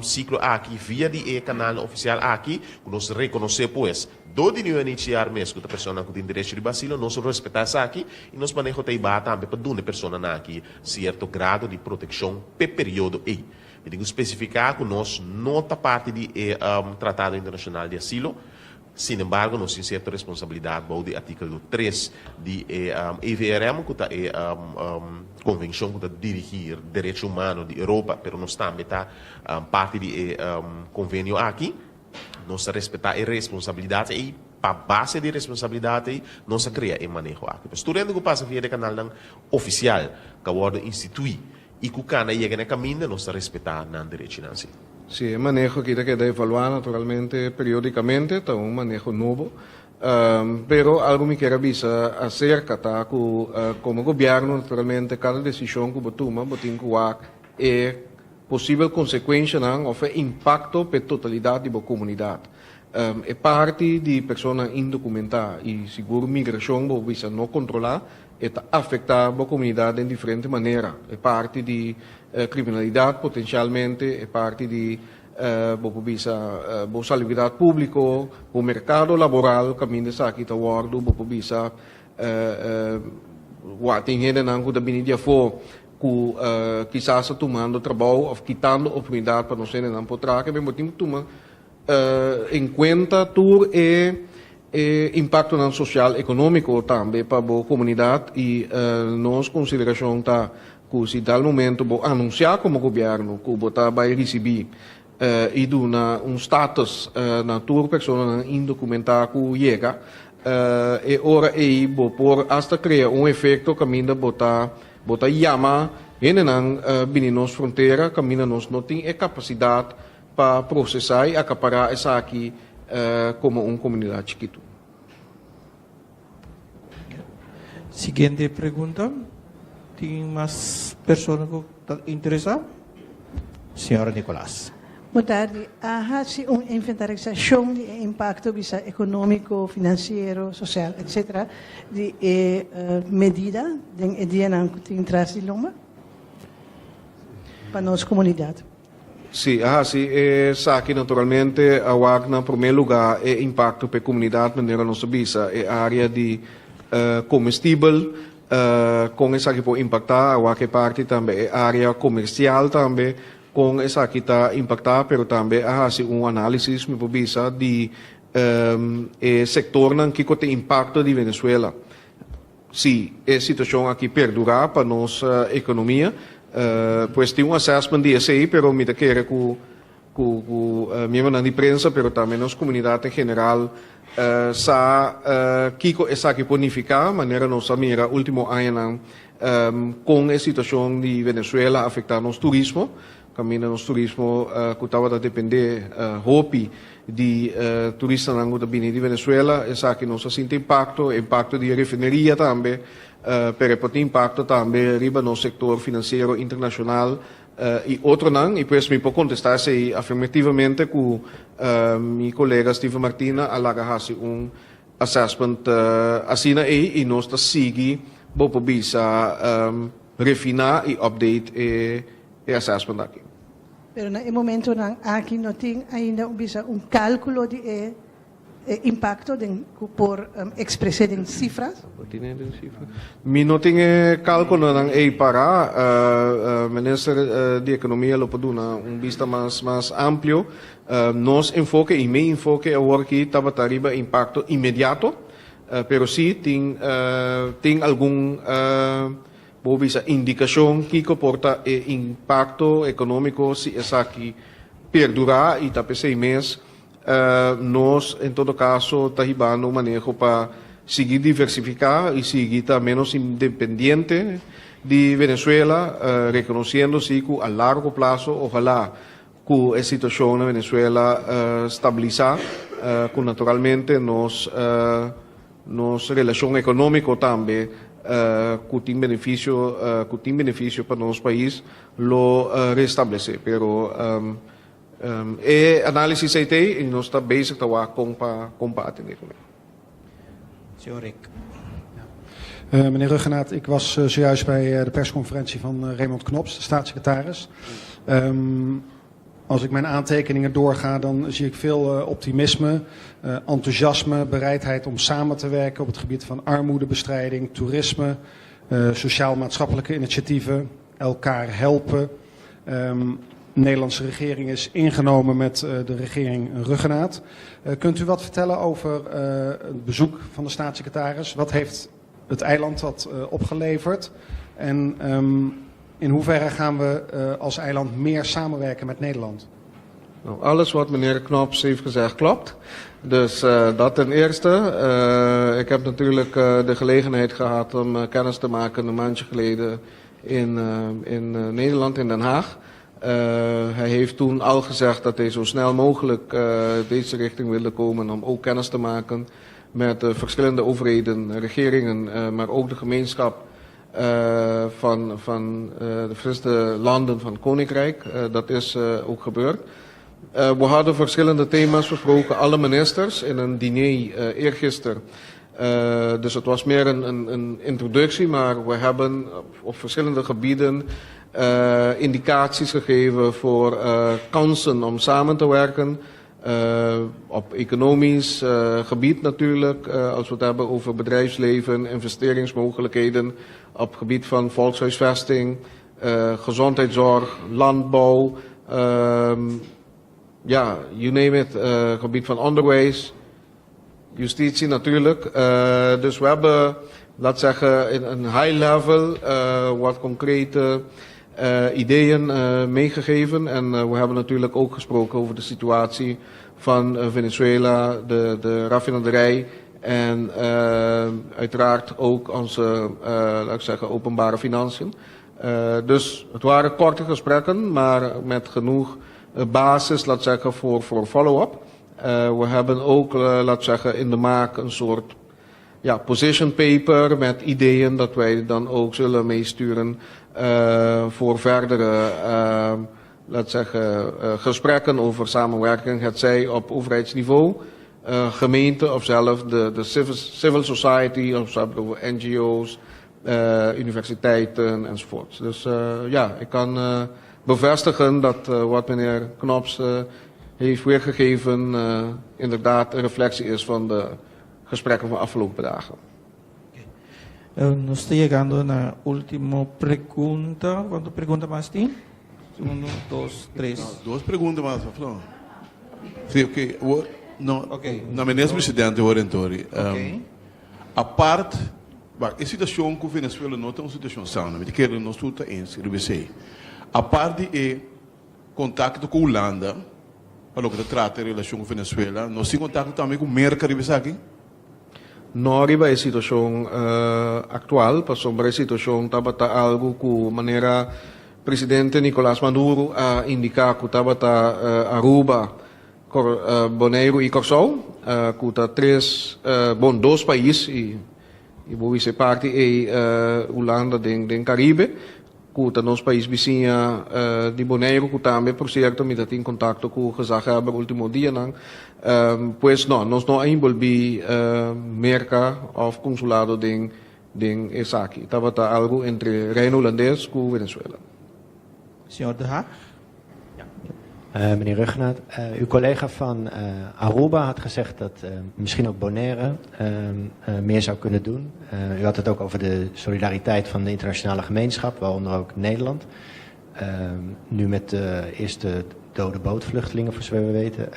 siklo aki, via di e kanalnan ofisial aki, ku nos rekonosé pues dor di UNHCR mes ku ta personanan ku tin derecho riba asilo, nos respetá esaki i nos maneho ta hiba tambe pa duna e personanan aki sierto grado di protekshon p'e periodo ei. Mi tin ku spesifiká ku nos no ta parti di e Tratado Internashonal di Asilo. Sin embargo, nos tin sierto responsabilidat bou di artíkulo 3 di e EVRM, ku ta e konvenshon ku ta dirigí derecho humano di Europa, pero nos tambe ta parti di e konvenio aki. Nos ta respetá e responsabilidat ei, pa base di e responsabilidat ei nos a krea e maneho aki. Pues tur hende ku pasa via di e kanalnan ofisial ku a wòrdu instituí i ku kana yega na e kaminda, nos ta respetá nan derechinan si. Si, e maneho aki ta keda evaluá naturalmente periódikamente, ta un maneho nobo. Pero algu mi kier a bisa aserka ta ku komo gobièrnu naturalmente kada desishon ku bo tuma bo tin ku wak e posibel konsekuenshanan òf e impakto pa e totalidat di bo komunidat. E parti di personanan indokumentá i sigur migrashon bo bisa no kontrolá, e ta afektá bo komunidat den diferente manera. E parti di kriminalidat potenshalmente, e parti di bo por bisa bo salubridat públiko, bo merkado laboral kaminda esaki ta wòrdu, bo por bisa wak tin hendenan ku ta bini di afó ku kisas ta tumando trabou òf kitando oportunidat pa nos hendenan por traha, ke bo tin ku tuma en kuenta tur e impaktonan sosial ekonómiko tambe pa bo komunidat i nos konsiderashon ta ku si dal momento bo anunsiá komo gobièrnu ku bo ta bai risibí i duna un status na tur personanan indokumentá ku yega, e ora ei bo por asta krea un efekto kaminda bo ta bo ta yama hendenan bini nos frontera kaminda nos no tin e kapasidat pa prosesá i akapará esaki komo un komunidat chikitu. Siguiente pregunta. Tin mas persona ku ta interesá? Señora Nicolaas. Bon tardi. A hasi un inventarisashon di e impakto bisa ekonómiko, finansiero, sosial, etcetera di e medida den e dianan ku tin tras di lomba pa nos komunidat? Sí, a hasi esaki naturalmente a wak na promé lugá e impakto pa e komunidat manera nos a bisa e área di komestibel kon esaki por impaktá, a wak e parti tambe e área komersial tambe kon esaki ta impaktá pero tambe a hasi un análisis mi por bisa di e sektornan kiko ta e impakto di Venezuela. Si e situacion aki perdura pa nos economia, pues tin un assessment di esey, pero mi ta kere cu cu cu miembronan di prensa, pero tambe nos comunidad en general sa kico esaki por nifica, manera nos a mira ultimo añanan con e situacion di Venezuela a afecta nos turismo. Kaminda nos turismo ku tabata dependé hopi di turistanan ku ta bini di Venezuela, esaki nos a sinti impakto, e impakto di e refineria tambe, pero e por tin impakto tambe riba nos sektor finansiero internashonal i otronan. I pues mi por kontestá esei afirmativamente ku mi kolega Steven Martina a laga hasi un assessment asina ei i nos ta sigui bo por bisa refiná i update e e assessment aki. Pero na e momentonan aki no tin ainda un bisa un cálculo di e impacto den cu por expres'é den cifras? Mi no tin e cálculonan ei para. Minister di Economia lo por duna un bista mas mas amplio. Nos enfoke y mi enfoke awor aki tabata riba impacto inmediato, pero sí tin tin algun Bo bisa indikashon kiko por ta e impakto ekonómiko si esaki perdurá i ta p'esei mes nos en todo kaso ta hibando un maneho pa sigui diversifiká i sigui ta ménos independiente di Venezuela, rekonosiendo si ku a largo plaso ojalá ku e situashon na Venezuela stabilisá, ku naturalmente nos nos relashon ekonómiko tambe ku tin benefisio ku tin benefisio pa nos pais lo restablesé. Pero e análisis ei t'ei i nos ta bezig ta wak kon pa kon pa atendé kuné. Señor Rick. Meneer Rhuggenaath, ik was zojuist bij de persconferentie van Raymond Knops, de staatssecretaris. Als ik mijn aantekeningen doorga, dan zie ik veel optimisme, enthousiasme, bereidheid om samen te werken op het gebied van armoedebestrijding, toerisme, sociaal-maatschappelijke initiatieven, elkaar helpen. De Nederlandse regering is ingenomen met de regering Rhuggenaath. Kunt u wat vertellen over het bezoek van de staatssecretaris? Wat heeft het eiland dat opgeleverd? En in hoeverre gaan we als eiland meer samenwerken met Nederland? Nou, alles wat meneer Knops heeft gezegd klopt. Dus dat ten eerste. Ik heb natuurlijk de gelegenheid gehad om kennis te maken een maandje geleden in Nederland, in Den Haag. Hij heeft toen al gezegd dat hij zo snel mogelijk deze richting wilde komen om ook kennis te maken met de verschillende overheden, regeringen, maar ook de gemeenschap van de verschillende landen van het Koninkrijk. Dat is ook gebeurd. We hadden verschillende thema's besproken, alle ministers, in een diner eergisteren. Dus het was meer een introductie, maar we hebben op verschillende gebieden indicaties gegeven voor kansen om samen te werken. Op economisch gebied natuurlijk, als we het hebben over bedrijfsleven, investeringsmogelijkheden, op het gebied van volkshuisvesting, gezondheidszorg, landbouw, ja, you name it, gebied van onderwijs, justitie natuurlijk. Dus we hebben, laat zeggen, in een high level wat concrete ideeën meegegeven. En we hebben natuurlijk ook gesproken over de situatie van Venezuela, de raffinaderij en uiteraard ook onze, laat ik zeggen, openbare financiën. Dus het waren korte gesprekken, maar met genoeg basis, laat zeggen, voor follow-up. We hebben ook, laat zeggen, in de maak een soort, ja, position paper met ideeën dat wij dan ook zullen meesturen voor verdere, laat zeggen, gesprekken over samenwerking, het zij op overheidsniveau, gemeente of zelf de civil society, of over NGO's, universiteiten enzovoort. Dus ja, ik kan bevestigen dat wat meneer Knops heeft weergegeven inderdaad een reflectie is van de gesprekken van afgelopen dagen. Nos ta yegando na último pregunta. Kuantu pregunta mas tin? Un, dos, tres. No, dos pregunta mas, Flo. Si, ok. No, Ok. No, meneer presidente Orentori. Apart, bah, e situashon ku Venezuela no ta un situashon sano. Mi ta kere nos tur ta eens, RBC. Apart di e kontakto ku Hulanda, pa loke ta trata e relashon ku Venezuela, nos tin kontakto tambe ku Merka riba esaki? No riba e situashon aktual, pasobra e situashon tabata algu ku manera presidente Nicolás Maduro a indiká ku tabata Aruba, Boneiru i Kòrsou, ku ta tres, bon, dos pais i bo bisa e parti ei Hulanda den Karibe, ku ta nos pais bisiña di Boneiru, ku tambe por sierto mi ta tin kontakto ku gezaghebber último dianan. Pues no, nos no a enbolbí Merka òf konsulado den esaki. Tabata algu entre Reino Hulandes ku Venezuela. Señor De Haag. Meneer Rhuggenaath, uw collega van Aruba had gezegd dat misschien ook Bonaire meer zou kunnen doen. U had het ook over de solidariteit van de internationale gemeenschap, waaronder ook Nederland. Nu met de eerste dode bootvluchtelingen, voor zover we weten.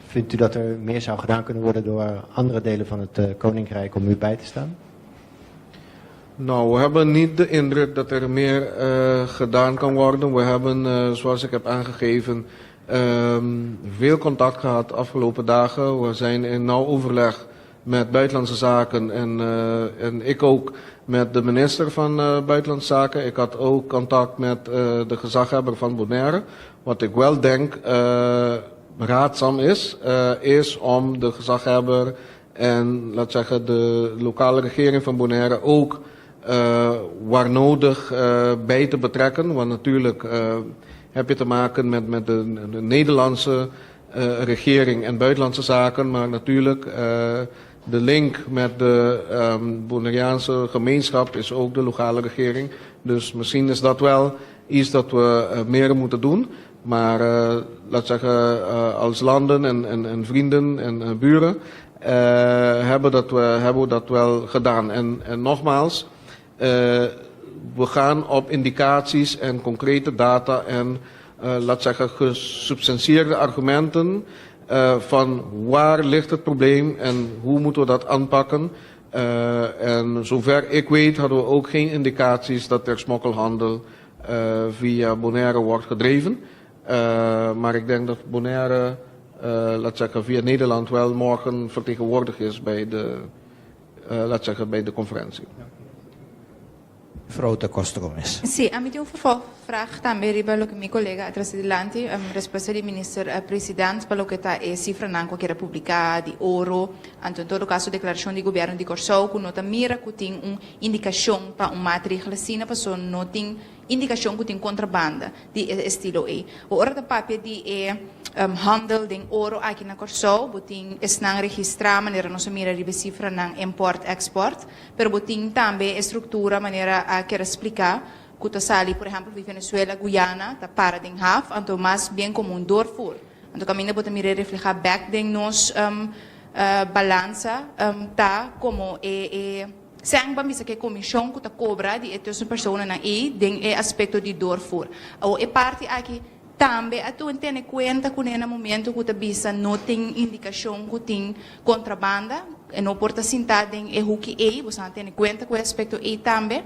Vindt u dat er meer zou gedaan kunnen worden door andere delen van het Koninkrijk om u bij te staan? Nou, we hebben niet de indruk dat er meer gedaan kan worden. We hebben, zoals ik heb aangegeven, veel contact gehad de afgelopen dagen. We zijn in nauw overleg met Buitenlandse Zaken en, en ik ook met de minister van Buitenlandse Zaken. Ik had ook contact met de gezaghebber van Bonaire. Wat ik wel denk raadzaam is, is om de gezaghebber en laat zeggen de lokale regering van Bonaire ook waar nodig bij te betrekken. Want natuurlijk heb je te maken met de Nederlandse regering en buitenlandse zaken, maar natuurlijk de link met de Bonaireaanse gemeenschap is ook de lokale regering. Dus misschien is dat wel iets dat we meer moeten doen. Maar laat zeggen, als landen en vrienden en buren hebben we dat wel gedaan. En nogmaals, we gaan op indicaties en concrete data en, laat zeggen, gesubstantieerde argumenten van waar ligt het probleem en hoe moeten we dat aanpakken. En zover ik weet hadden we ook geen indicaties dat er smokkelhandel via Bonaire wordt gedreven. Maar ik denk dat Bonaire, laat zeggen, via Nederland wel morgen vertegenwoordigd is bij de, laat zeggen, bij de conferentie. Mevrouw Costa Gomez. Si, ami tin un vervolgvraag tambe riba loke mi kolega a trese dilanti, respuesta di minister president pa loke ta e sifranan ku a keda publiká di oro, anto en todo kaso deklarashon di gobièrnu di Kòrsou ku no ta mira ku tin un indikashon pa un maatregel asina paso no tin indikashon ku tin kontrabanda di e estilo ei. Bo ora ta papia di e handel den oro aki na Kòrsou bo tin esnan registrá manera nos a mira riba e sifranan import export, Pero bo tin tambe e struktura manera a kere spliká ku ta sali por ehèmpel di Venezuela, Guyana ta para den haf anto mas bien komo un doorvoer. Anto kaminda bo ta mira e reflehá bèk den nos balansa ta komo e e sèn ban bisa ku e komishon ku ta kobra di e tussenpersonenan ei den e aspekto di doorvoer. Awor e parti aki Tambe a tun tene kuenta kuné na momento ku ta bisa no tin indikashon ku tin kontrabanda, e no por ta sintá den e huki ei, boso a tene kuenta ku e aspekto ei tambe?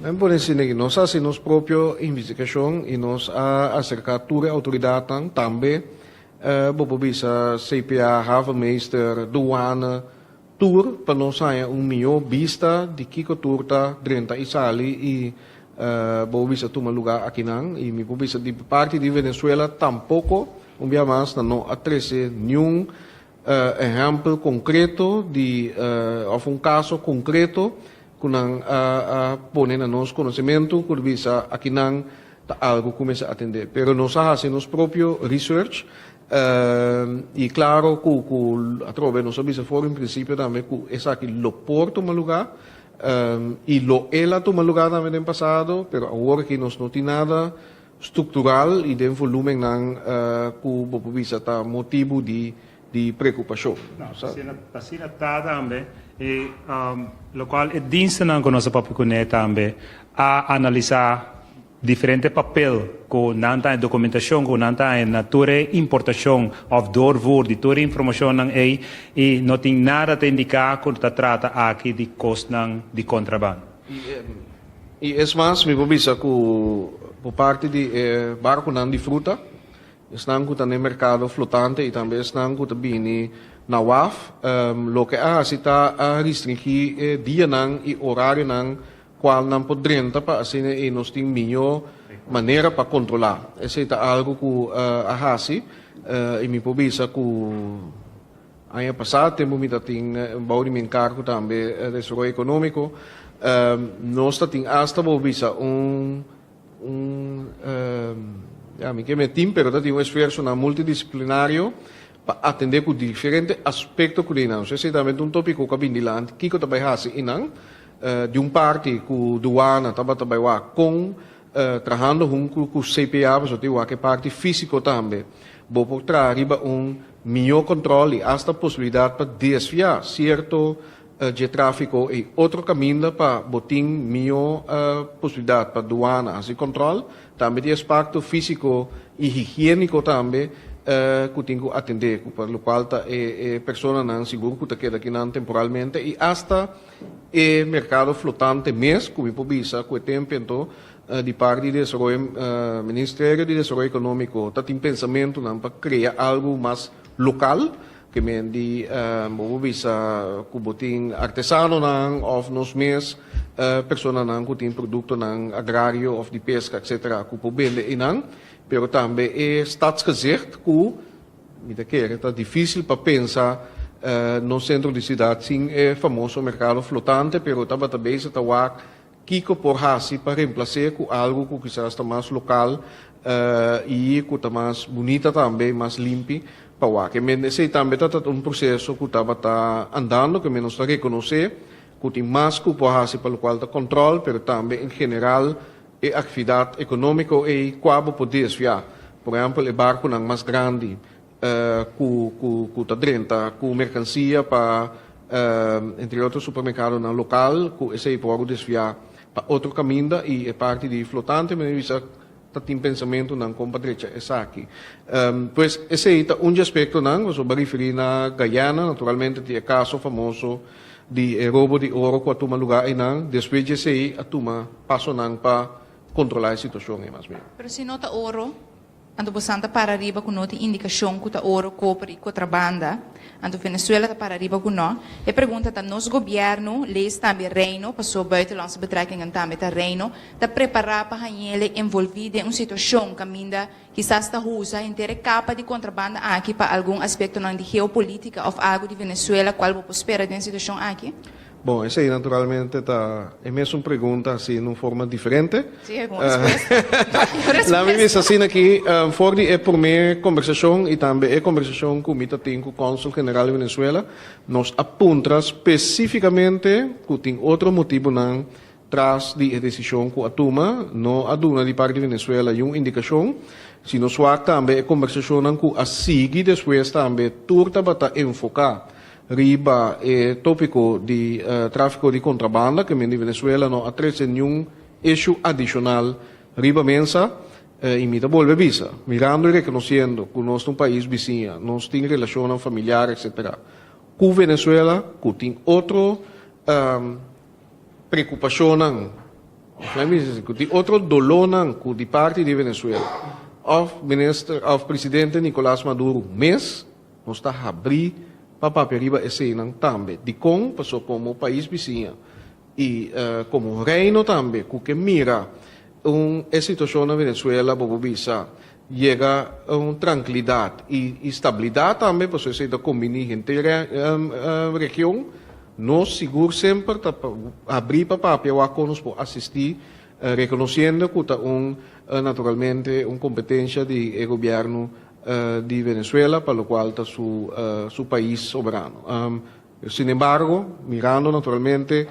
Nan por hasi negi, nos a hasi nos propio investigashon i nos a aserká tur e outoridatnan, tambe bo por bisa CPA, havenmeester, douane, Tur pa nos haña un mihó bista di kiko tur ta drenta i sali i bo bisa tuma lugá akinan. I mi por bisa di parti di Venezuela tampoko un bia mas nan no a trese niun ehèmpel konkreto di òf un kaso konkreto ku nan a pone na nos konosementu ku bisa akinan ta algu ku mester atendé. Pero nos a hasi nos propio research I klaro ku ku atrobe nos a bisa for un prinsipio tambe ku esaki lo por tuma lugá i lo el a tuma lugá tambe den pasado, pero awor aki nos no tin nada struktural i den volumennan ku bo por bisa ta motibu di di preokupashon. No, asina asina ta tambe i lokual e dienstennan ku nos a papia kuné tambe a analisá Diferente papel ku nan ta haña, dokumentashon ku nan ta haña na tur e importashon òf doorvoer di tur e informashonnan ei i no tin nada ta indiká ku ta trata aki di kosnan di kontrabanda. I es mas, mi por bisa ku por parti di e barkunan di fruta, esnan ku ta na e merkado flotante i tambe esnan ku ta bini na waf, loke a hasi ta a restringí e dianan i orarionan Cual nan por drenta pa asina e nos tin mijo manera pa controla. Esey ta algo cu a haci y mi por bisa cu aña pasa tempo mi ta tin bou di mi encargo tambe desaroyo economico nos ta tin hasta bo bisa un un ya mi ke me tin pero ta tin un esfuerzonan multidisciplinario pa atende cu diferente aspecto cu den nan. So esey tambe ta un topico cu a bin dilanti kico ta bay haci y nan Di un parti ku duana tabata bai wak kon trahando huntu ku CPA pasobra tin wak e parti físiko tambe. Bo por traha riba un mihó kòntròl i asta posibilidat pa desviá sierto dje tráfiko ei otro kaminda pa bo tin mihó posibilidat pa duana hasi kòntròl. Tambe tin aspakto físiko i higiéniko tambe ku tin ku atendé ku pa lokual ta e personanan sigur ku ta keda akinan temporalmente i asta E merkado flotante mes, ku mi por bisa ku e tempu anto di parti di desaroyo Ministerio di Desaroyo Ekonómiko ta tin pensamentunan pa krea algu mas lokal. Ke men di bo por bisa ku bo tin artesanonan òf nos mes personanan ku tin produktonan agrario òf di peska etcetera ku por bende einan, pero tambe e stadsgezicht ku mi ta kere ta difísil pa pensa nos sentro di siudat sin e famoso merkado flotante, pero tabata bezig ta wak Kiko por hasi pa remplas'é ku algu ku kisas ta mas lokal i ku ta mas bunita tambe, mas limpi pa wak? E men esei tambe ta ta un proseso ku tabata andando, ke men nos ta rekonosé ku tin mas ku por hasi pa lokual ta kòntròl, pero tambe en general e aktividat ekonómiko ei kua bo por desviá. Por ehèmpel e barkunan mas grandi ku ku ku ta drenta ku merkansia pa entre otro supermerkadonan lokal ku esei por wòrdu desviá pa otro kaminda i e parti di flotante mi bisa ta tin pensamentunan kon pa drecha esaki. Pues esei ta un di aspektonan, pasobra bo a referí na Guyana, naturalmente tin e kaso famoso di e robo di oro ku a tuma lugá einan, despues di esei a tuma pasonan pa kontrolá e situashon ei mas bien. Pero si no ta oro, Anto bosan ta para riba ku no tin indikashon ku ta oro, koper i kotrabanda. Anto Venezuela ta para riba ku no. E pregunta ta, nos gobièrnu, lees tambe Reino, paso buitenlandse betrekkingen tambe ta Reino, ta prepará pa hañ'ele envolví den un situashon kaminda kisas ta usa henter e kapa di kontrabanda aki pa algun aspektonan di geopolítika òf algu di Venezuela kual bo por spera den e situashon aki? Bon, esei naturalmente ta e mesun pregunta hasi na un forma diferente. Sí, e bon respuesta. Laat mi bisa asina aki, for di e promé kombersashon i tambe e kombersashon ku mi ta tin ku Kònsul General di Venezuela, nos a puntra spesífikamente ku tin otro motibunan tras di e desishon ku a tuma. No a duna di parti di Venezuela yun indikashon. Si nos wak tambe e kombersashonnan ku a sigui despues tambe tur tabata enfoká Riba e tópiko di tráfiko di kontrabanda ke men di Venezuela no a trese niun issue adishonal riba mesa i mi ta bolbe bisa, mirando i rekonosiendo ku nos ta un pais bisiña, nos tin relashonnan familiar etcetera ku Venezuela ku tin otro preokupashonnan òf laat mi bisa ku tin otro dolónan ku di parti di Venezuela òf minister òf presidente Nicolas Maduro mes. Nos ta habrí pa papia riba eseinan tambe. Dikon? Pasobra komo pais bisiña i komo Reino tambe ku ke mira un e situashon na Venezuela bo por bisa yega un trankilidat i stabilidat tambe pasobra esei ta kombiní henter region. Nos sigur semper ta habrí pa papia wak kon nos por asistí rekonosiendo ku ta un naturalmente un kompetensha di e gobièrnu di Venezuela pa locual ta su su pais soberano. Sin embargo, mirando naturalmente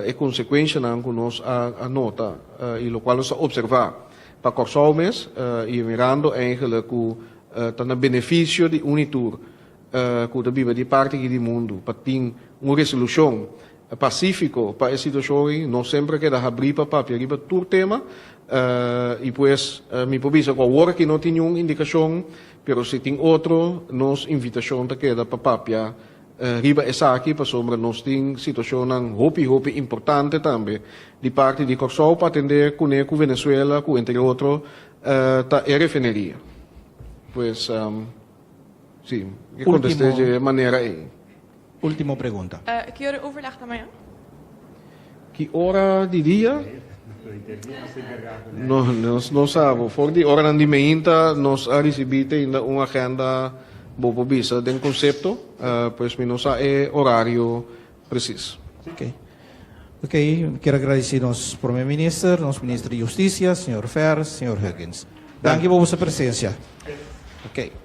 e consecuencianan cu nos a nota y locual nos a observa pa Corsou mes y mirando eigenlijk cu ta na beneficio di un y tur cu ta biba di parti aki di mundo pa tin un resolucion Pacífico pa e situacion ei, nos semper a keda habrí pa papia riba tur tema, y pues mi por bisa cu awor aki no tin niun indicacion, pero si tin otro, nos invitacion ta keda pa papia riba esaki, pasobra nos tin situacionnan hopi hopi importante tambe di parti di Corsou pa atende cune cu Venezuela, cu entre otro ta e refineria. Pues, si, mi conteste dje manera ei. Ultimo pregunta. Ki ora e overleg ta mañan? Ki ora di dia? No, nos no sa. For di oranan di meinta nos a ricibi te ainda un agenda, bo por bisa, den concepto, pues mi no sa e horario precies. Ok. Ok, mi kier a gradici nos Prome Minister, nos Minister di Husticia, señor Fer, señor Huggins. Danki pa boso presencia. Ok.